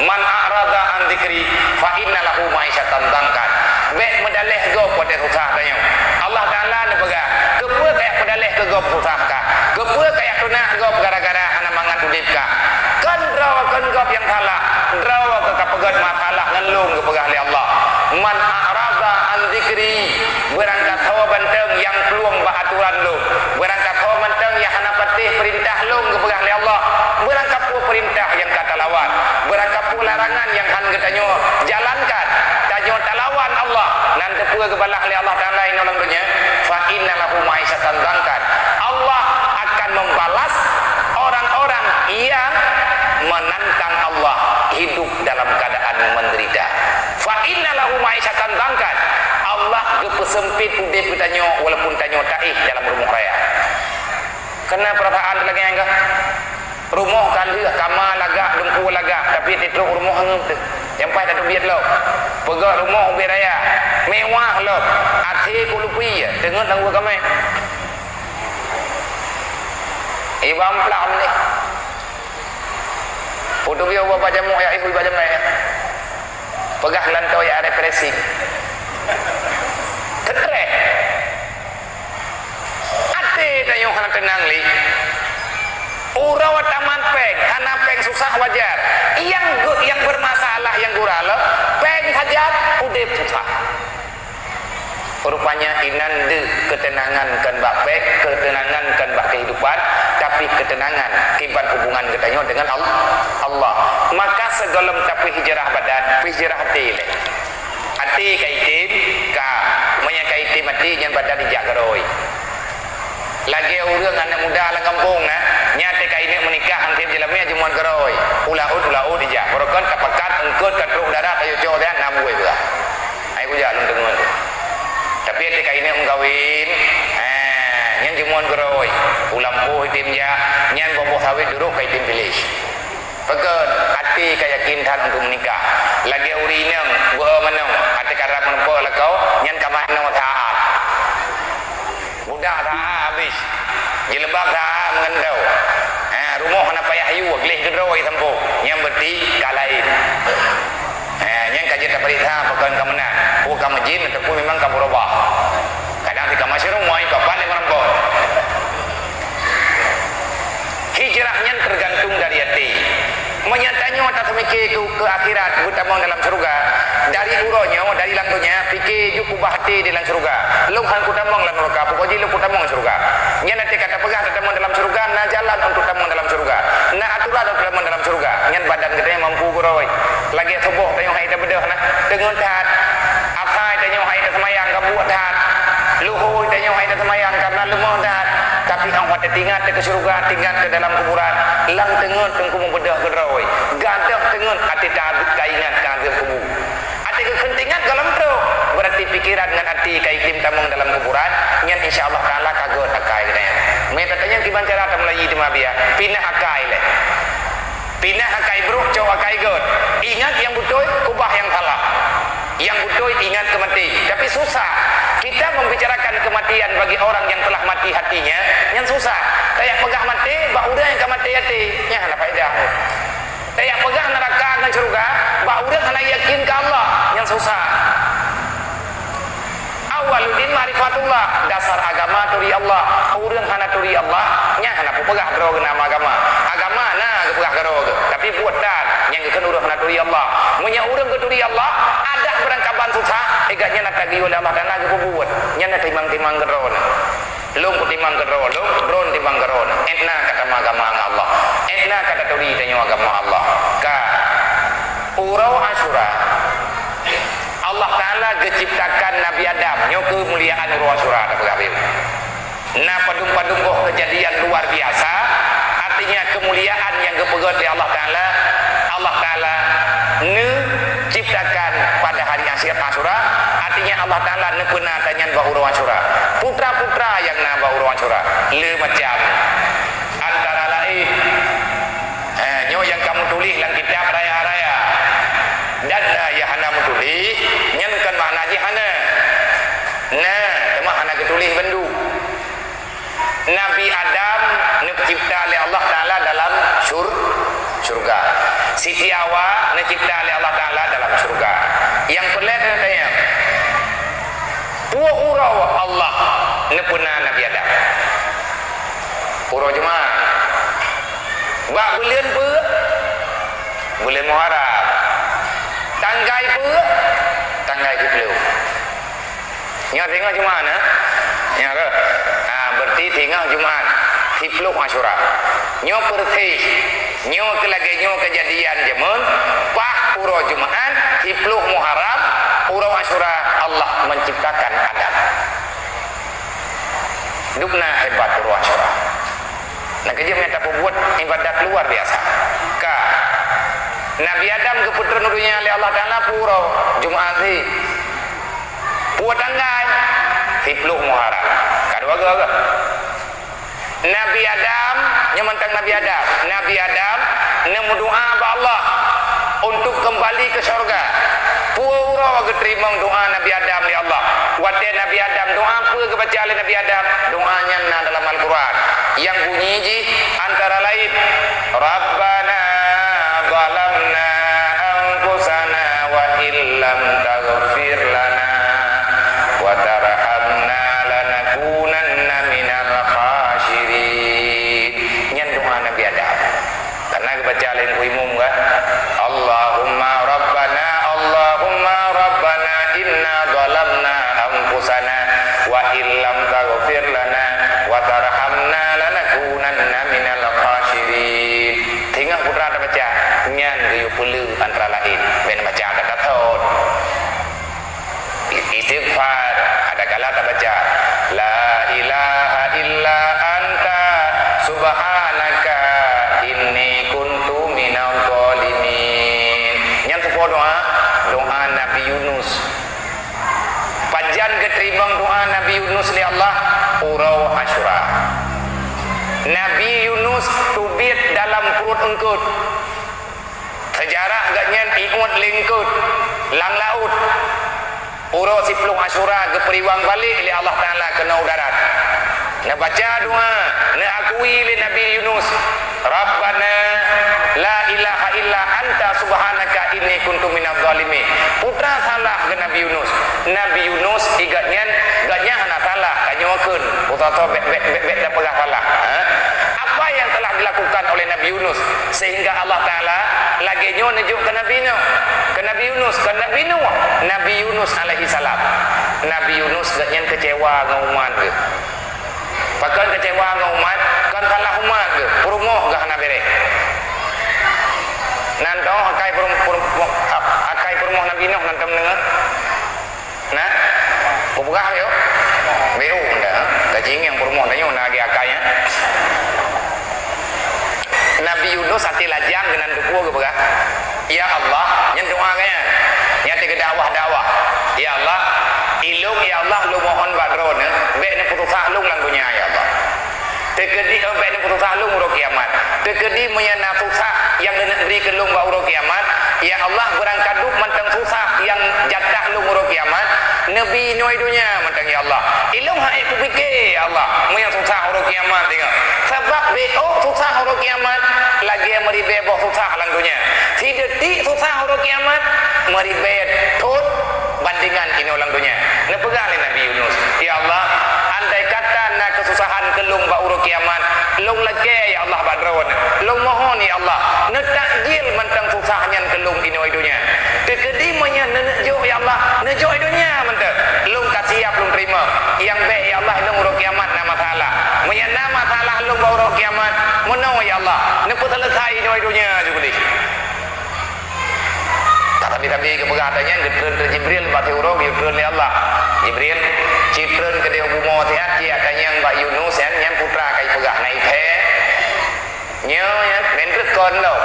"Man a'rada an dzikri fa inna lahu ma'isyatan dhanka." Bèk meudaléh gob watèe susah tanyoe. Allah Taala neupeugah, "Keupeue kajak peudaléh keu gob susah kah? Keupeue kajak teunak gob gara-gara hana mangat udép kah?" Kon droe kon gob nyang salah, droe keuh ka peugöt masalah ngon lôn geupeugah lé Allah. "Man a'rada an dzikri," beurangkasoe mantong nyang plueng bak atoran lôn, beurangkasoe mantong nyang hana patéh peurintah lôn geupeugah lé Allah, beurangkapeue peurintah nyang ka talawan, beurangkapeue larangan nyang han geutanyoe jalankan, tanyoe talawan Allah, nan teupeue geubalah lé Allah Taala inoe lam donya, "Fa inna lahu ma'isyatan dhanka." Allah akan membalas orang-orang yang menantang Allah hidup dalam keadaan menderita. "Fa inna lahu ma'isyatan dhanka." Allah geupeuseumpét udép geutanyoe walaupun tanyoe taéh dalam rumoh raya. Kana peurasaan lagèe nyan kah? Rumoh ka lheueh, kama lagak, lumpur lagak, tapi titrok rumoh hangeut teuh. Nyang paih tateubiet lom. Peugöt rumoh ubé raya, mewah lom, até keu lupi, teungeut lam gua kamé. Iban plam lé. Putôh biôh bak jamok ya, ibu bak jamai. Peugah lantô ya represi. Tetreh. Até tanyoe hana teunang lé. Uroe tamat péng, hana péng susah wajar. Nyang geu-, nyang bermasalah nyang gura lom, péng hajat, udép susah. Rupanya inan deuh keuteunangan kon bak péng, keuteunangan kon bak kehidupan, tapi keuteunangan kiban hubungan geutanyoe dengan Al-, Allah. Maka sigohlom tapeuhijrah badan, peuhijrah até lé. Até ka item, ka. Meunyo ka item até, nyan badan ijak keudroe. Lagèe ureueng aneuk muda lam gampông na, nyan até ka ineuk meunikah, han tem jeulamé jeuet keudroe. U laôt, u laôt ijak. Barokon tapakat, eungkôt ka trok udara, tayue cok siat, na buet beuh. Hai kujak lôn deungoe tu. Tapi até ka ineuk meukawen, ha, nyan Ngon keurôi, u lampôh item jak, nyan boh-boh sawét duroh ka item piléh. Pakon, até ka yakin that untuk meunikah. Lagèe ureueng inong beu-o manok, até ka rab meurumpok lakoe, nyan ka manoe that. Budak that habéh. Jilbab that meugantoe. Ha, rumoh hana payah yue, gleh keudroe sampoe. Nyan berarti ka laén. Ha, nyan ka jeuet tapareksa pakon ka meunan. Peue ka meujin ataupun memang ka beurubah. Kadang si ka masyeurumoe, papan lé meureumpok. Hijrah nyan tergantung dari até. Meunyo tanyoe taseumiké keu, keu akhirat, beutamong dalam syeuruga, dari uroe nyoe, dari lam donya, piké ju kubah até di lam syeuruga. Lôn han kutamong lam nuraka, pokok jih lôn kutamong syeuruga. Nyan até ka tapeugah tatamong dalam syeuruga, na jalan untuk tamong dalam syeuruga. Na aturan untuk tamong dalam syeuruga. Nyan badan geutanyoe mampu keudroe. Lagèe suboh tanyoe hai tabeudôh na, teungeut that. Asai tanyoe hai taseumayang ka buet that. Luhôi tanyoe hai taseumayang karena leumoh that. Tapi 'oh watèe teuingat keu syeuruga, teuingat keu dalam kuburan, lam teungeut teungku meubeudôh keudroe. Gadôh teungeut até ta-, taingat keu azeueb kubu. Até geukheun teuingat gohlom trôk, berarti pikiran ngon até ka item tamong dalam kuburan, nyan insya Allah Taala ka gèt akai geutanyoe. Meunyo tatanyong kiban cara tameulayi teuma biya, pinah akai lé. Pinah akai brôk, cok akai gèt. Ingat nyang beutôi, kubah nyang salah. Nyang beutôi ingat keu maté. Tapi susah. Kita membicarakan kematian bagi orang yang telah mati hatinya, nyan susah. Tajak peugah maté bak ureueng nyang ka maté até, nyan hana faedah. Tajak peugah neuraka ngon syeuruga bak ureueng hana yakin keu Allah, nyan susah. Awwaluddin ma'rifatullah, dasar agama turi Allah. Ureueng hana turi Allah, nyan hana peugah droe geuh nama agama. Agama na geupeugah droe geuh, tapi buet that nyang geukheun ureueng hana turi Allah. Meunyo ureueng geuturi Allah, adak beurangkaban susah, eh, gobnyan na tagiyue lé Allah Taala geupeubuet. Nyan na timang-timang keudroe na. Lôn kutimang keudroe lôn, droe timang keudroe na. Étna ka tamong agama ngon Allah. Étna ka taturi tanyoe agama Allah. Ka. Uroe Asyura. Allah Taala geuciptakan Nabi Adam, nyoe keumuliaan uroe Asyura tapeugah beu. Na padum-padum boh keujadian luar biasa, artinya keumuliaan nyang geupeugét lé Allah Taala. Allah Taala neuciptakan pada hari Asyura, artinya Allah Taala neupeuna tanyan bak uroe Asyura. Putra-putra nyang na bak uroe Asyura le macam, antara laén, eh, nyoe nyang ka meutuléh lam kitab raya-raya. Dan na nyang hana meutuléh, nyan kon makna jih hana. Na, teuma hana geutuléh bandum. Nabi Adam neucipta lé Allah Taala dalam syur-, syurga. Siti Hawa neucipta lé Allah Taala dalam syurga. Nyang peureulèe tanyong, peue uroe Allah neupeuna Nabi Adam? Uroe Jumat. Bak buleuen peue? Buleuen Muharram. Tanggai peue? Tanggai siplôh. Nyoe singoh Jumat, eh? Nyoe keuh. Ha, berarti singoh Jumat, siplôh Asyura. Nyoe persis. Nyoe keuh lagèe nyoe keujadian jameun, paih uroe Jumat, siplôh Muharram, uroe Asyura, Allah menciptakan Adam. Dubna hebat uroe Asyura. Nah, keujeuet mita peubuet ibadat luar biasa. Ka. Nabi Adam geupeutreun u donya lé Allah Taala peue uroe? Jumat sih. Peue tanggai? Siplôh Muharram. Ka dua goe keuh. Nabi Adam, nyoe mantong Nabi Adam. Nabi Adam neumeudoa bak Allah untuk kembali ke syurga. Peue uroe geuteurimong doa Nabi Adam lé Allah? Watèe Nabi Adam doa, peue geubaca lé Nabi Adam? Doa nyan na dalam Al-Quran. Nyang bunyi jih antara laén, "Rabbana zalamna anfusana wa illam taghfir lana wa tarhamna lanakunanna minal khasirin." Nyan doa Nabi Adam. Karena geubaca lé Teungku Imum kan, "Allahumma Rabbana, Allahumma Rabbana, inna zalamna anfusana wa illam taghfir lana wa tarhamna lanakunanna minal khasirin." Singoh putra tabaca, nyan geuyue peuleueh antara laén. Bèk baca that-that thon. Istighfar, adakala tabaca, "La ilaha illa anta subhanaka inni kuntu minadh dhalimin." Nyan soe doa? Doa Nabi Yunus. Pajan geuteurimong doa Nabi Yunus lé Allah? Uroe Asyura. Nabi Yunus teubiet dalam pruet eungkôt. Seujarah geuhnyan iuet lé eungkôt lam laôt. Uroe siploh Asyura geupeuriwang balek lé Allah Taala keunoe u darat. Neubaca doa, neuakui lé Nabi Yunus, "Rabbana la ilaha illa anta subhanaka inni kuntu minadh dhalimin." Peue salah keu Nabi Yunus? Nabi Yunus, i geuhnyan, geuhnyan hana salah, tanyoe kheun, peue salah, bèk, bèk, bèk, bèk tapeugah salah. Ha? Apa yang telah dilakukan oleh Nabi Yunus sehingga Allah Taala lagèe nyoe neujok keu Nabi Nuh, keu Nabi Yunus, keu Nabi Nuh, Nabi Yunus alaihi salam? Nabi Yunus geuhnyan keucewa ngon umat geuh. Pakon keucewa ngon umat? Kon salah umat geuh, peurumoh geuh hana bèrèh. Nan toh akai peurum-, peurum-, akai peurumoh Nabi Nuh nan tom deungö? Nah, kupeugah yo. Beu ndak, kajing nyang peurumoh tanyoe na lagèe akai nyan. Nabi Yunus até lajang keunan teupeue geupeugah, "Ya Allah," nyan doa geuhnyan. Nyan teuh geudakwah-dakwah. "Ya Allah, ilôn, ya Allah, lôn mohon bak Droeneuh, bèk neupeususah lôn lam donya, ya Allah. Teukeudi, eh, bèk neupeususah lôn uroe kiamat. Teukeudi meunyo na susah nyang Neuneuk bri keu lôn bak uroe kiamat, ya Allah, beurangkadub mantong susah nyang jatah lôn uroe kiamat, neubi inoe donya mantong, ya Allah. Ilôn han ék kupiké, ya Allah, meunyo susah uroe kiamat singoh. Sabab beuoh susah uroe kiamat lagèe meuribèe boh susah lam donya. Sideutik susah uroe kiamat meuribèe thôn bandengan inoe lam donya." Neupeugah lé Nabi Yunus, "Ya Allah, andai kata na keususahan keu lôn bak uroe kiamat, lôn lakèe, ya Allah, bak Droeneuh. Lôn mohon, ya Allah, neutakjil mantong susah nyan keu lôn inoe donya. Teukeudi meunyo neuneuk jok, ya Allah, neujok donya mantong. Lôn ka siap lôn teurimong. Nyang bèk, ya Allah, lôn uroe kiamat na masalah. Meunyo na masalah lôn bak uroe kiamat, meunoe, ya Allah, neupeuseuleusoe inoe donya ju keudéh." Ka sabe-sabe geupeugah ata nyan, geutreun lé Jibril bak siuroe, geutreun lé Allah. "Jibril, ci treun keudéh u bumoe siat, ci ata nyang bak Yunus nyan, nyan peue treuk ka ipeugah, na iphé? Nyoe nyan, ben treuk kon lom."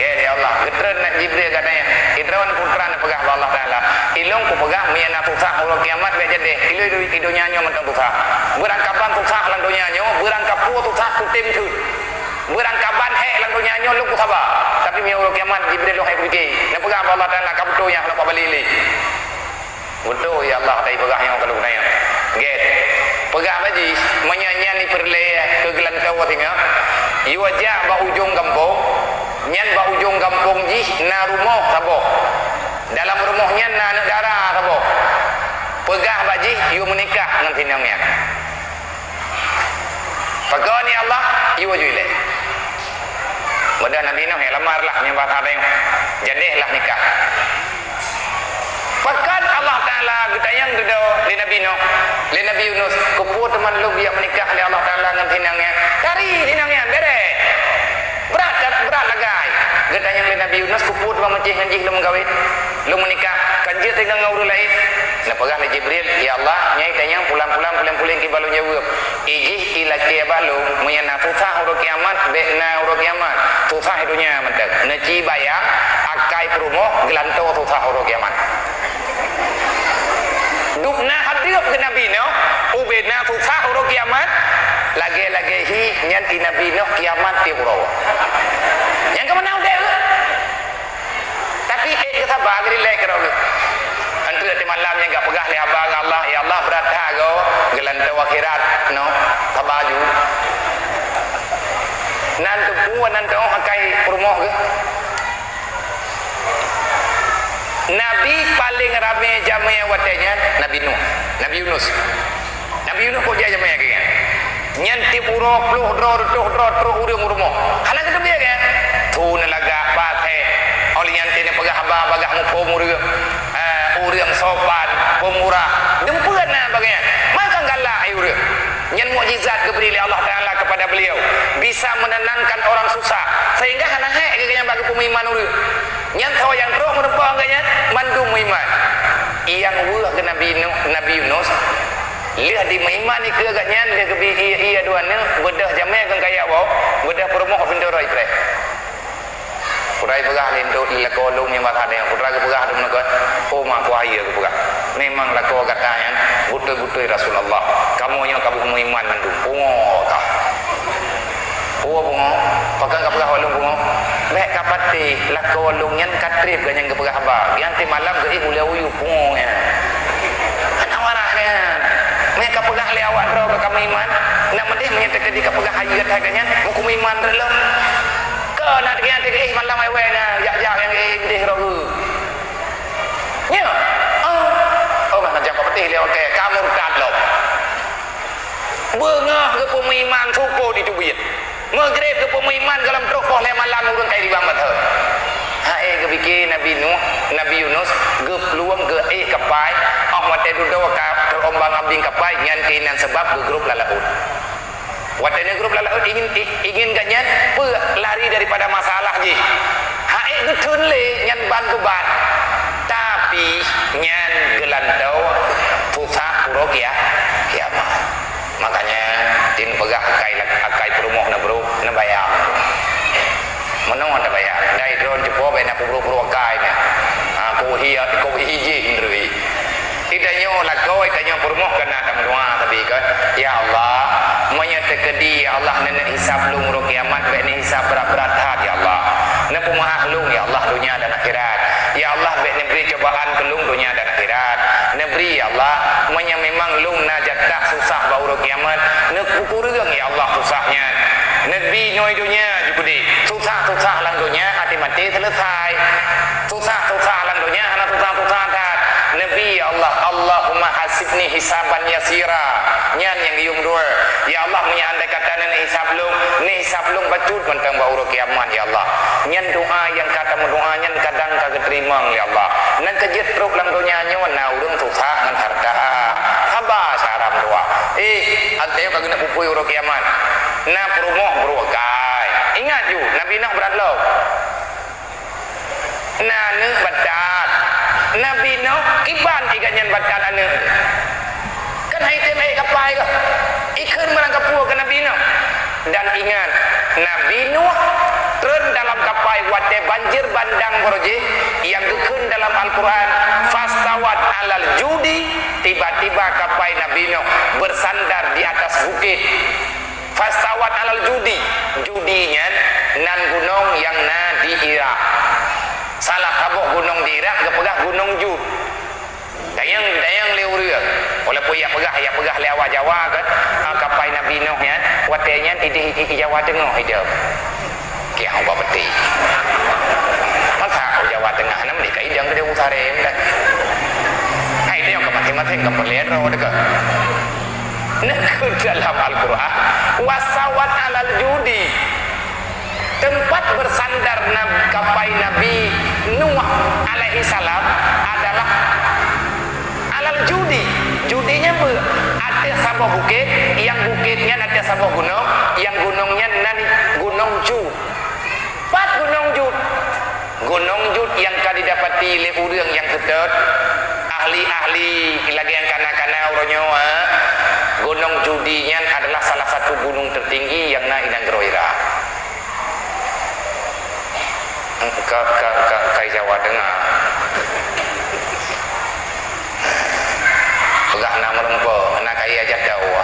Gét lé Allah, geutreun lé Jibril keu ata nyan. Idroen peue treuk neupeugah bak Allah Taala, "Ilôn kupeugah, meunyo na susah uroe kiamat bèk jadéh. Ilôn i donya nyoe mantong susah. Beurangkaban susah lam donya nyoe, beurangkapeue susah kutem kheun." Beurangkaban hék lam donya nyoe lôn kusaba, tapi meunyo uroe kiamat Jibril lôn han ék kupiké. Neupeugah bak Allah Taala, ka beutôi nyan, hana kubalek lé. Beutôi, ya Allah, ka ipeugah nyoe ka lôn nyan. Gét. Peugah bak jih, meunyo nyan ipeureulèe keu geulantoe singoh, yue jak bak ujong gampông, nyan bak ujong gampông jih na rumoh saboh. Dalam rumoh nyan na aneuk dara saboh. Peugah bak jih, yue meunikah ngon si inong nyan. Pakon, ya Allah, yue ju ilèe. Beudoh Nabi Nuh, ya, lamar lah, nyan bahasa tanyoe. Jadéh lah nikah. Pakon Allah Taala geutanyong dudoe lé Nabi Nuh, lé Nabi Yunus, "Keupeue teuma lôn geujak meunikah lé Allah Taala ngon si inong nyan?" Tari si inong nyan, bèrèh. Brat, brat lagèe. Geutanyong lé Nabi Yunus, "Keupeue teuma meucéh ngon jih lôn meugawét, lôn meunikah, kan jeuet teungoh ngon ureueng laén?" Neupeugah lé Jibril, "Ya Allah, nyan itanyong pulan-pulan, pulan-pulan kiban lôn jaweueb. I jih ilakèe bak lôn, meunyo na susah uroe kiamat, bèk na uroe kiamat. Susah i donya mantong. Neuci bayang akai peurumoh geulantoe susah uroe kiamat." Dubna hadeup keu Nabi Nuh, ubena susah uroe kiamat, lagèe-lagèe hi nyan i Nabi Nuh kiamat tiep uroe. Nyang ka meunan udép. Tapi ék geusaba, geurilèk keudroe geuh. Enteuk di malam nyan ka peugah lé haba ngon Allah, "Ya Allah, brat that goe, geulantoe akhirat, noh, saba ju." Nan teupeue, nan teuoh akai peurumoh geuh. Nabi paleng ramé jamèe watèe nyan, Nabi Nuh, Nabi Yunus. Nabi Yunus kok jak jamèe keu nyan. Nyan tiep uroe ploh droe, reutôh droe trok ureueng u rumoh. Hana geuteubiet keu nyan. Su neulagak, basèe. Óh lheueh nyan teuh neupeugah haba bagaih muphom ureueng. Eh, ureueng sopan, peumurah. Dum peue na bagaih nyan. Maka galak hai ureueng. Nyan mukjizat geubri lé Allah Taala kepada beliau. Bisa menenangkan orang susah. Sehingga hana hék keu gobnyan bak geupeumeuiman ureueng. Nyan soe nyang trok meureumpok ngon gobnyan, mandum meuiman. Nyang weueh keu Nabi Nuh, Nabi Yunus, lheueh dimeuiman ikeue gobnyan, lheueh geubi ie, ie dua neuk, beudôh jamèe keu kaya woe, beudôh peurumoh pintoe droe ipreh. Putra ipeugah lé indot lé lakoe lôn nyang bak sabe, putra geupeugah lom lakoe, "Oh, mak, kuah ie," geupeugah. Memang lakoe gata nyan beutôi-beutôi Rasulullah. Kamoe nyoe ka boh meuiman mandum. Pungo kah? Pungo, pungo. Pakon ka peugah lôn pungo? Bèk ka patéh, lakoe lôn nyan ka trép gobnyan geupeugah haba. Nyan malam geuéh ulèe uyeue pungo nyan. Hana waras nyan. Meuka peugah lé awak droe ka meuiman, nak meudeh meunyoe teukeudi ka peugah hayeue that gobnyan, meukumeuiman rot lom. Keu na teukeudi geuéh malam wèh-wèh nyan, jak-jak nyang geuéh meudeh roh geuh. Nyo. Oh. Oh, mah jangan patéh lé, oke, ka murtad lom. Beungoh geupeu meuiman supo di teubiet. Maghrib geupeu meuiman goh lom trok poh lhèe malam ureueng kai ribang bathon. Hai geupike Nabi Nuh, Nabi Yunus geuplueng geuéh kapai, oh watèe dudoe ka terombang-ambing kapai, nyan keunan sabab geugrôp lam laôt. Watèe nyan geugrôp lam laôt ingin, ingin gobnyan peue lari daripada masalah jih. Hai geutheun lé nyan ban geubat. Tapi nyan geulantoe susah uroe kia-, kiamat. Makanya, tin peugah akai, akai peurumoh na bro, na bayang. Meunoe tabayang, dai droe cupo bèk na peubro-bro akai nyan. Ha, kuhi, kuhi jih meurui. Di tanyoe lakoe, tanyoe peurumoh kana tameudoa tapi kan, "Ya Allah, meunyoe teukeudi, ya Allah, neuneuk hisab lôn uroe kiamat, bèk neuhisab brat-brat that, ya Allah. Neupeumeu'ah lôn, ya Allah, donya dan akhirat. Ya Allah, bèk neubri cobaan keu lôn donya dan akhirat. Neubri, ya Allah, meunyoe memang lôn na jatah susah bak uroe kiamat, neukukureueng, ya Allah, susah nyan. Neubri noe donya jih keudéh. Susah-susah lam donya, até maté seuleusai. Susah-susah lam donya hana susah-susah that. Neubri, ya Allah, Allahumma hasibni hisaban yasira." Nyan nyang geuyue meudoa. Ya Allah, meunyoe andai kata neuhisab lôn, neuhisab lôn bacut mantong bak uroe kiamat, ya Allah. Nyan doa nyang ka tameudoa nyan kadang ka geuteurimong, ya Allah. Nyan keu jeuet trok lam donya nyoe na ureueng susah ngon hareuta. Haba cara meudoa. Eh, até ka geuneuk pupui uroe kiamat. Na peurumoh bro akai. Ingat ju, Nabi Nuh brat lom. Na aneuk batat. Nabi Nuh kiban ié gobnyan batat aneuk. Kan hai tem ék kapai kah? Ikheun barang kapeue keu Nabi Nuh. Dan ingat, Nabi Nuh treun dalam kapai watèe banjir bandang baroe jih nyang geukheun dalam Al-Qur'an, "Fastawat alal judi," tiba-tiba kapai Nabi Nuh bersandar di atas bukit. Fastawat alal judi. Judi nyan nan gunong nyang na di Irak. Salah saboh gunong di Irak geupeugah Gunong Jud. Dayang, dayang lé ureueng. Walaupun jak peugah, jak peugah lé awak Jawa kan, ah, kapai Nabi Nuh nyan, watèe nyan idéh i, i Jawa Teungoh idéh. Kiah ubak peti. Masa u Jawa Teungoh na meuninggai idang geude usaré kan. Hai dia ka maséng-maséng ka peureulèe droe teuka. Neukheun dalam Al-Qur'an, "Wasawat alal judi." Tempat bersandar Nab-, kapai Nabi Nuh alaihi salam adalah alal judi. Judi nyan beu ateueh saboh bukét, nyang bukét nyan ateueh saboh gunong, nyang gunong nyan nan Gunong Jud. Pat Gunong Jud? Gunong Jud nyang ka didapati lé ureueng nyang seutôt, ahli-ahli lagèe nyang kana-kana uroe nyoe, ha? Gunong Judi nyan adalah salah satu gunong tertinggi nyang na i nanggroe Irak. Ka, ka, ka, ka i Jawa Teungoh. Peugah na meurumpok, na kayèe jatoe.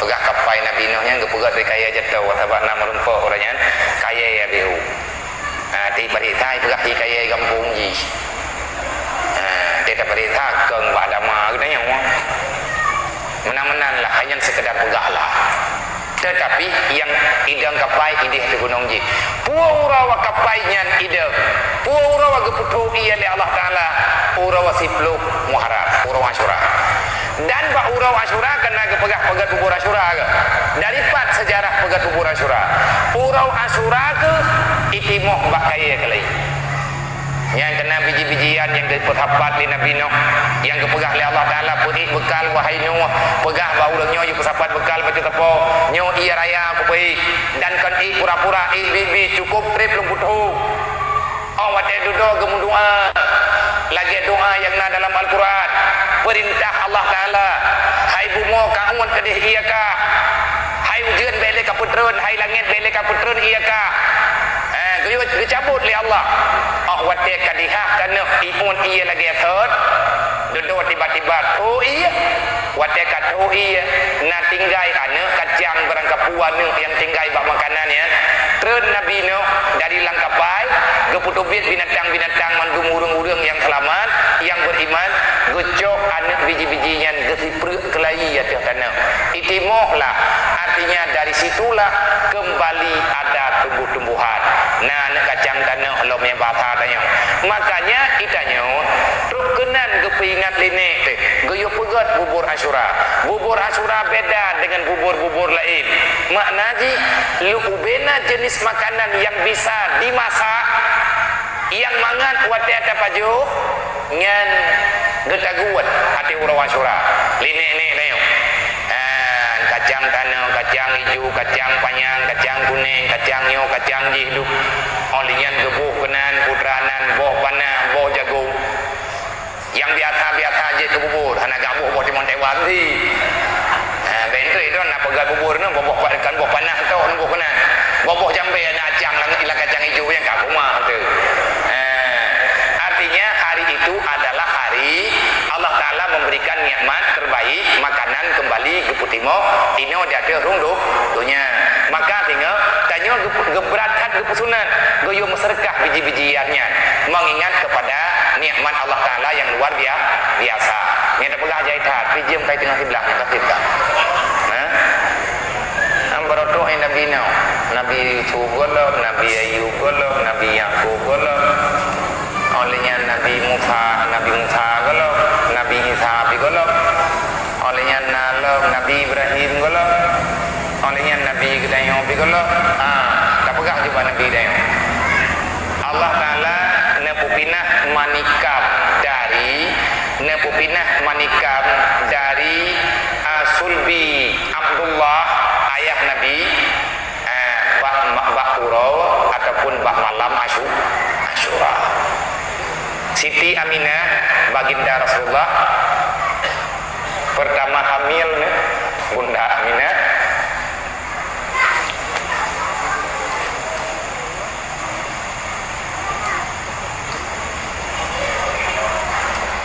Peugah kapai Nabi Nuh nyan geupeugah di kayèe jatoe, sabab na meurumpok uroe nyan kayèe habéh u. Ha, di paréksa peugah di kayèe gampông jih. Ha, di taparéksa keu bak dama geutanyoe. Meunan-meunan lah, hanya sekedar peugah lah. Tetapi nyang idong kapai idéh di gunong jih. Peue uroe kapai nyan idong? Peue uroe geupeutrok ié lé Allah Taala? Uroe siploh Muharram, uroe Asyura. Dan bak uroe Asyura kana geupeugah peugét bubur Asyura keu? Dari pat seujarah peugét bubur Asyura? Uroe Asyura keu itimoh bak kayèe keulai. Nyang keunan biji-bijian nyang geupeusapat lé Nabi Nuh, nyang geupeugah lé Allah Taala, "Peuék beukal, wahai Nuh, peugah bak ureueng nyoe jipeusapat beukal bacut sapo, nyoe ié raya kupeuék, dan kon ék pura-pura, ék bi-bi, cukôp trép lôn putôh." Óh watèe dudoe geumeudoa, lagèe doa nyang na dalam Al-Qur'an, peurintah Allah Taala, "Hai bumoe, keuneuk keudéh ié kah? Hai ujeuen, bèk lé kapeutreun, hai langèt, bèk lé kapeutreun ié kah?" Eh, geuyue geucabot lé Allah. Óh watèe ka dihah keuneuk ié lagèe thot, Dudoe tiba-tiba tho ié. Watée ka tho ié, na tinggai aneuëk kacang barangkapeue aneuëk nyang tinggai bak makanan nyan. Treun Nabi Nuh dari lam kapai, geupeuteubiet binatang-binatang mandum ureuëng-ureuëng nyang seulamat, nyang beriman, geucok aneuëk biji-biji nyan geusipreuk keulayi ateueh tanoh. Itimohlah, artinya dari situlah kembali ada tumbuh-tumbuhan. Na aneuëk kacang tanoh lom nyang bahasa tanyoe. Makanya itanyoe trok keunan geupeuingat lé nek teuh, geuyue peugét bubur Asyura. Bubur Asyura beda dengan bubur-bubur laén. Makna jih, leuubena jenis makanan yang bisa dimasak, yang mangat watée tapajoh, nyan geutaguet até uroe Asyura. Lé nek-nek tanyoe. Ha, kacang tanoh, kacang ijo, kacang panyang, kacang kuneng, kacang nyoe, kacang jih duek. Óh lheueh nyan geuboh keunan, putra nan, boh panah, boh jagong. Nyang biasa-biasa jeuet keu bubur, hana gak boh, boh timon Taiwan sih. Ha, bentuk itu na peugah bubur nyoe, boh, boh pa-, kan boh panah tu, boh keunan. Boh, boh jambai na acang lam, lam kacang ijo nyang ka kumah tu. Ha, artinya hari itu adalah hari Allah Ta'ala memberikan nikmat terbaik, makanan kembali geupeutimok inoe di ateueh rhueng do-, donya. Maka singoh tanyoe geu-, geubrat that geupeusunat, geuyue meuseudekah biji-biji nyan, mengingat kepada nikmat Allah Ta'ala yang luar bia-, biasa. Nyang tapeugah jai that, pi jeuem kai teungoh siblah, nyang ka siblah. Nah, am baroe trok Nabi Nuh, Nabi Yusuf gohlom, Nabi Ayub gohlom, Nabi Yakub gohlom. Óh lheueh nyan Nabi Musa, Nabi Musa gohlom, Nabi Isa pi gohlom. Óh lheueh nyan na lom Nabi Ibrahim gohlom. Óh lheueh nyan Nabi geutanyoe pi gohlom. Ah, tapeugah jubah Nabi geutanyoe. Allah Ta'ala neupeupinah manikam dari, neupeupinah manikam dari, ah, sulbi Abdullah, ayah Nabi, eh, bak, bak uroe ataupun bak malam Asyu-, Asyura. Siti Aminah, baginda Rasulullah, pertama hamil ni, Bunda Aminah.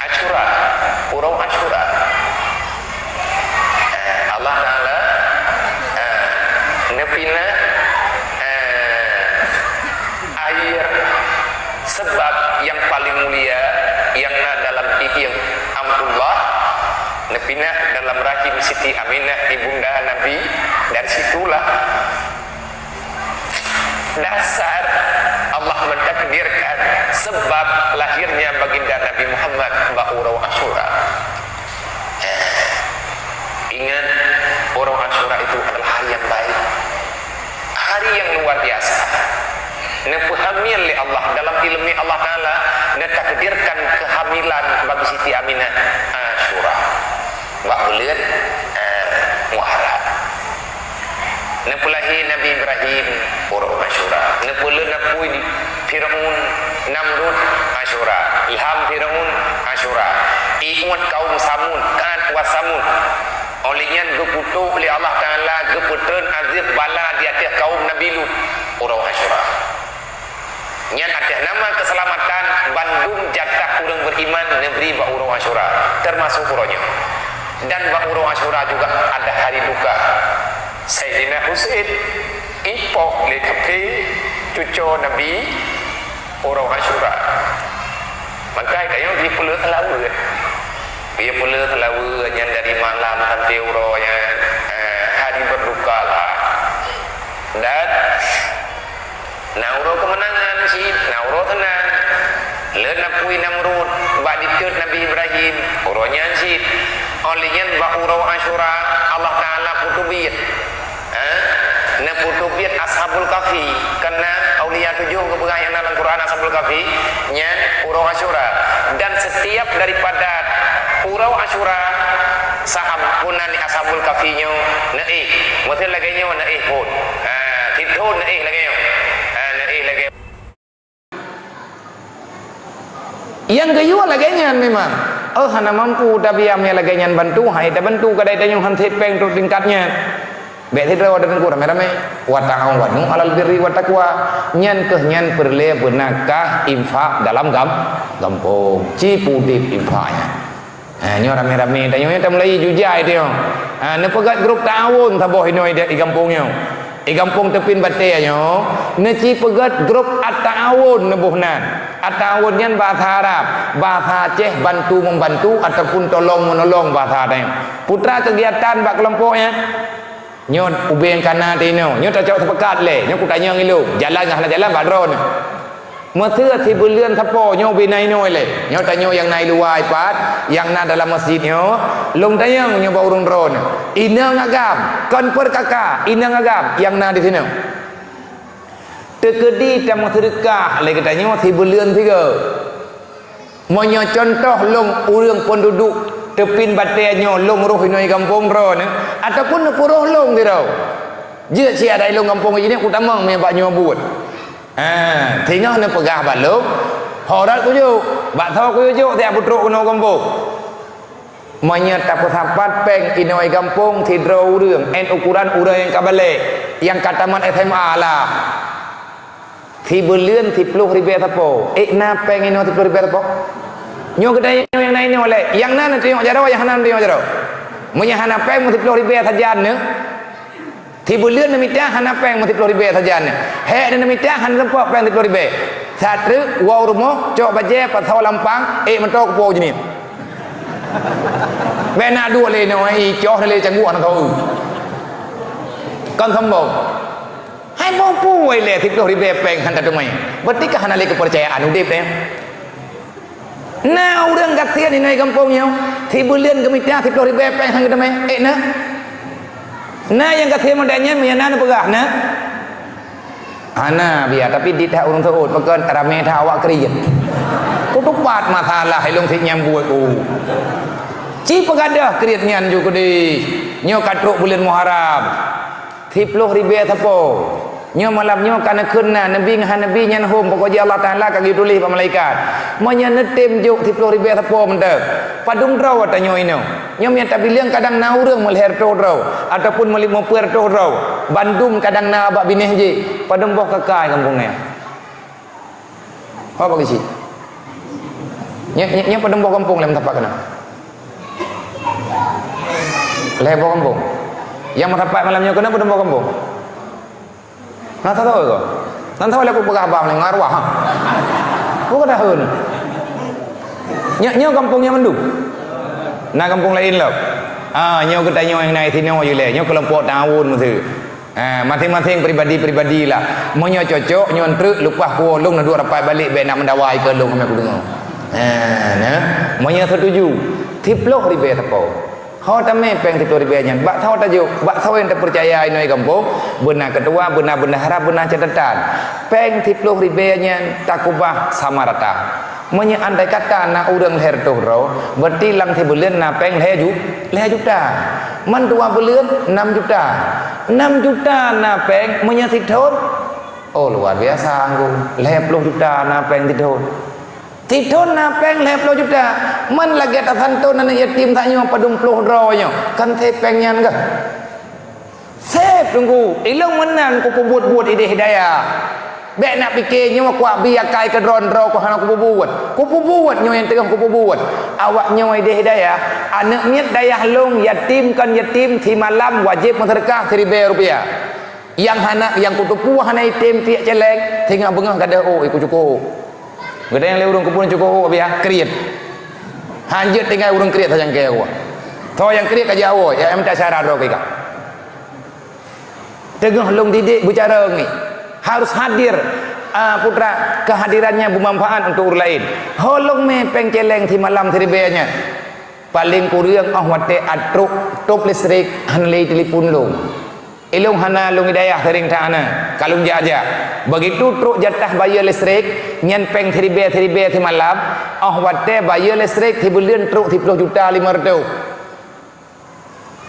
Asyura, uroe Asyura. Eh, Allah Ta'ala, eh, neupinah, eh, air sebab yang paling mulia yang na dalam iéng Abdullah, neupinah dalam rahim Siti Aminah, ibunda Nabi, dari situlah dasar Allah mentakdirkan sebab lahirnya baginda Nabi Muhammad bak uroe Asyura. Eh, ingat, uroe Asyura itu adalah hari yang baik, hari yang luar biasa. Neupeuhamil lé Allah, dalam ileumé Allah Ta'ala, neutakdirkan kehamilan bagi Siti Aminah Asyura. Bak buleuen, eh, Muharram. Neupeulahé Nabi Ibrahim uroe Asyura. Neupeuleueng apui Firaun, Namrud, Asyura. Ilham Firaun, Asyura. Ié uet kaum Samud, Ad wa Samud. Óh lheueh nyan geupeutrok lé Allah Ta'ala, geupeutreun azeueb bala di ateueh kaum Nabi Lut uroe Asyura. Nyan atas nama keselamatan bandum jatah ureuëng beriman neubri bak uroe Asyura, termasuk uroe nyoe. Dan bak uroe Asyura juga ada hari duka. Saidina Husein ipoh lé kafé cuco Nabi uroe Asyura. Maka tanyoe jipeuleueh seulaweue. Jipeuleueh seulaweue nyan dari malam sampai uroe nyan, eh, hari berduka lah. Dan na uroe keumeunangan cit, na uroe seunang. Lheueh apui Namrud bak diteuet Nabi Ibrahim, uroe nyan cit. Óh lheueh nyan bak uroe Asyura, Allah Ta'ala peuteubiet, ha? Neupeuteubiet Ashabul Kahfi. Kan na aulia tujoh geupeugah nyang na lam Quran Ashabul Kahfi, nyan uroe Asyura. Dan setiap daripada uroe Asyura, sahab puna ni Ashabul Kahfi nyoe neuéh. Meuseue lagée nyoe neuéh phon. Ha, sithon neuéh lagée nyoe. Ha, neuéh lagée. Nyang geuyue lagée nyan memang. Oh, hana mampu tabiam nyang lagée nyan bantu, hai tabantu kadai tanyoe han sép péng trok tingkat nyan. Bék sidroe deungon ku ramé-ramé. Wa ta'awanu 'alal birri wat taqwa. Nyan keuh nyan peureulée beunakah infak dalam gam-, gampông. Ci pudeb infak nyan. Ha, nyoe ramé-ramé tanyoe, nyoe tamulai jujai tanyoe. Ha, neupeugét grup ta'awun saboh inoe di, di gampông nyoe. Di gampông Teupin Batée nyoe, neuci peugét grup at-ta'awun neuboh nan. At-ta'awun nyan bahasa Arab, bahasa Aceh bantu membantu ataupun tolong menolong bahasa tanyoe. Putra kegiatan bak keulompok nyan. Nyoe ubeng kana tinoe, nyoe tacok seupakat lé, nyoe kutanyong ilong, jalan nyang hana jalan bak droeneuh. Meuseu sibuleuen sapo nyoe ubena inoe lé, nyoe tanyoe nyang na i luwa ipat, nyang na dalam masjid nyoe, lôn tanyong nyoe bak ureuëng droeneuh. Inong agam, kon peurkaka, inong agam nyang na disinoe. Teukeudi tameuseudeukah lé geutanyoe sibuleuen sigoe. Meunyoe cuntoh lôn ureuëng peunduduek Teupin Batée nyoe lôn roh inoe gampông droeneuh, ataupun neupeuroh lôn sidroe. Jeuet siat ilong gampông jih nyoe kutamong mé bak nyoe buet. Ha, singoh neupeugah bak lôn, ho rot kujok, bak soe kujok siat peutrok keunoe gampông. Meunyoe tapeusapat péng inoe gampông sidroe ureuëng, én ukuran ureuëng nyang ka balek, nyang ka tamat S M A lah. Sibuleuen siploh ribée sapo. Ék na péng inoe siploh ribée sapo? Nyoe geutanyoe nyang na inoe lé. Nyang na neutanyong jaroe, nyang hana neutanyong jaroe. Meunyoe hana péng meusiploh ribée sajan neuh, sibuleuen neumita hana péng meusiploh ribée sajan neuh. Hék neuh neumita hana seumpok péng siploh ribée. Satreuk woe rumoh, cok bajée, pasoe lampang, ék meuto keupoh jeuniet. Bék na duek lé inoe, icoh lé cangguek hana tho. Kon sombong. Hai muphom ilée siploh ribée péng hana teumé. Berarti ka hana lé keupeurcayaan udeb nyan. Na ureuëng gasien inoe gampông nyoe, sibuleuen geumita siploh ribée péng hana teumé. Ék na? Na nyang gasien model nyan meunyoe na neupeugah na? Hana biya, tapi di that ureuëng seuôt, pakon ramé that awak kriet. Kutupat masalah ilong sit nyang buet ku. Ci peugadôh kriet nyan ju keudeh. Nyoe ka trok buleuen Muharram. Siploh ribée sapo. Nyoe malam nyoe ka neukheun na, neubi ngon hana neubi nyan hom, pokok jih Allah Taala ka geutuléh bak malaikat. Meunyoe neutem jok siploh ribée sapo mantong. Padum droe tanyoe inoe. Nyoe meunyoe tabileueng kadang na ureuëng meulhée reutôh droe, ataupun meuli-, meupeuet reutôh droe. Bandum kadang na bak binéh jih. Padum boh kakai gampông nyan. Ho bagi cit? Nyoe, nyoe, nyoe padum boh gampông lé meusapat keunoe? Lhée boh gampông. Nyang meusapat malam nyoe keunoe padum boh gampông? Na tho ko? Na tho lé kupeugah bang lé ngon arwah, ha? Peue kata hon? Nyoe, nyoe gampông nyoe mandum? Na gampông laén lom? Ah, nyoe geutanyoe nyang na sinoe ju lé. Nyoe keulompok ta'awun meuseu. Ha, maséng-maséng pribadi-pribadi lah. Meunyoe cocok, nyoe treuk leupah kuwoe lôn neuduek rapat balek bék na meudawa ikeue lôn, hana kudeungoe. Ha, nah. Meunyoe seutuju, siploh ribée sapo. Ho tamé péng siploh ribée nyan, bak soe tajok, bak soe nyang tapeucaya inoe gampông, beuna keutua, beuna bendahara, beuna catatan. Péng siploh ribée nyan takubah sama rata. Meunyoe andai kata na ureuëng lhée reutôh droe, berarti lam sibuleuen na péng lhée ju-, lhée juta. Man dua buleuen, nam juta. Nam juta na péng, meunyoe sithon, oh, luar biasa, Anggu. Lhée ploh juta na péng sithon. Sithon na péng lhée ploh juta. Man lagée tasanton aneuëk yatim tanyoe padum ploh droe nyoe. Kan sép péng nyan kah? Sép, Teungku, ilong meunan kupeubuet-buet idéh hidayah. Bék na pike nyoe kuabi akai keudroe-droe ku hana kupeubuet. Kupeubuet nyoe nyang teungoh kupeubuet. Awak nyoe idéh hidayah, aneuëk miet dayah lôn yatim kon yatim simalam wajéb meuseudeukah siribée rupiah. Nyang hana, nyang kuteupue hana item piek céléng, singoh beungoh gadôh ôk, iku cuko ôk. Geutanyoe lé ureuëng keupeue cuko ôk, biah kriet. Hanjeuet tinggai ureuëng kriet sajan keu Allah. Tho nyang kriet ka jiawoi, ya, em tak syara droe keu ikah. Teungoh lôn didik bicara ngi, harus hadir, ah, putra, kehadirannya bermanfaat untuk ureuëng lain. Ho lôn mé péng céléng simalam siribée nyan. Paleng kureueng óh watée atra top listrik hana lé telepon lôn. Ilôn hana lôn hidayah sering that hana, ka lôn jak-jak. Begitu trok jatah bayeue listrik, nyan péng siribée-siribée simalam, óh watée bayeue listrik sibuleuen trok siploh juta limong reutôh.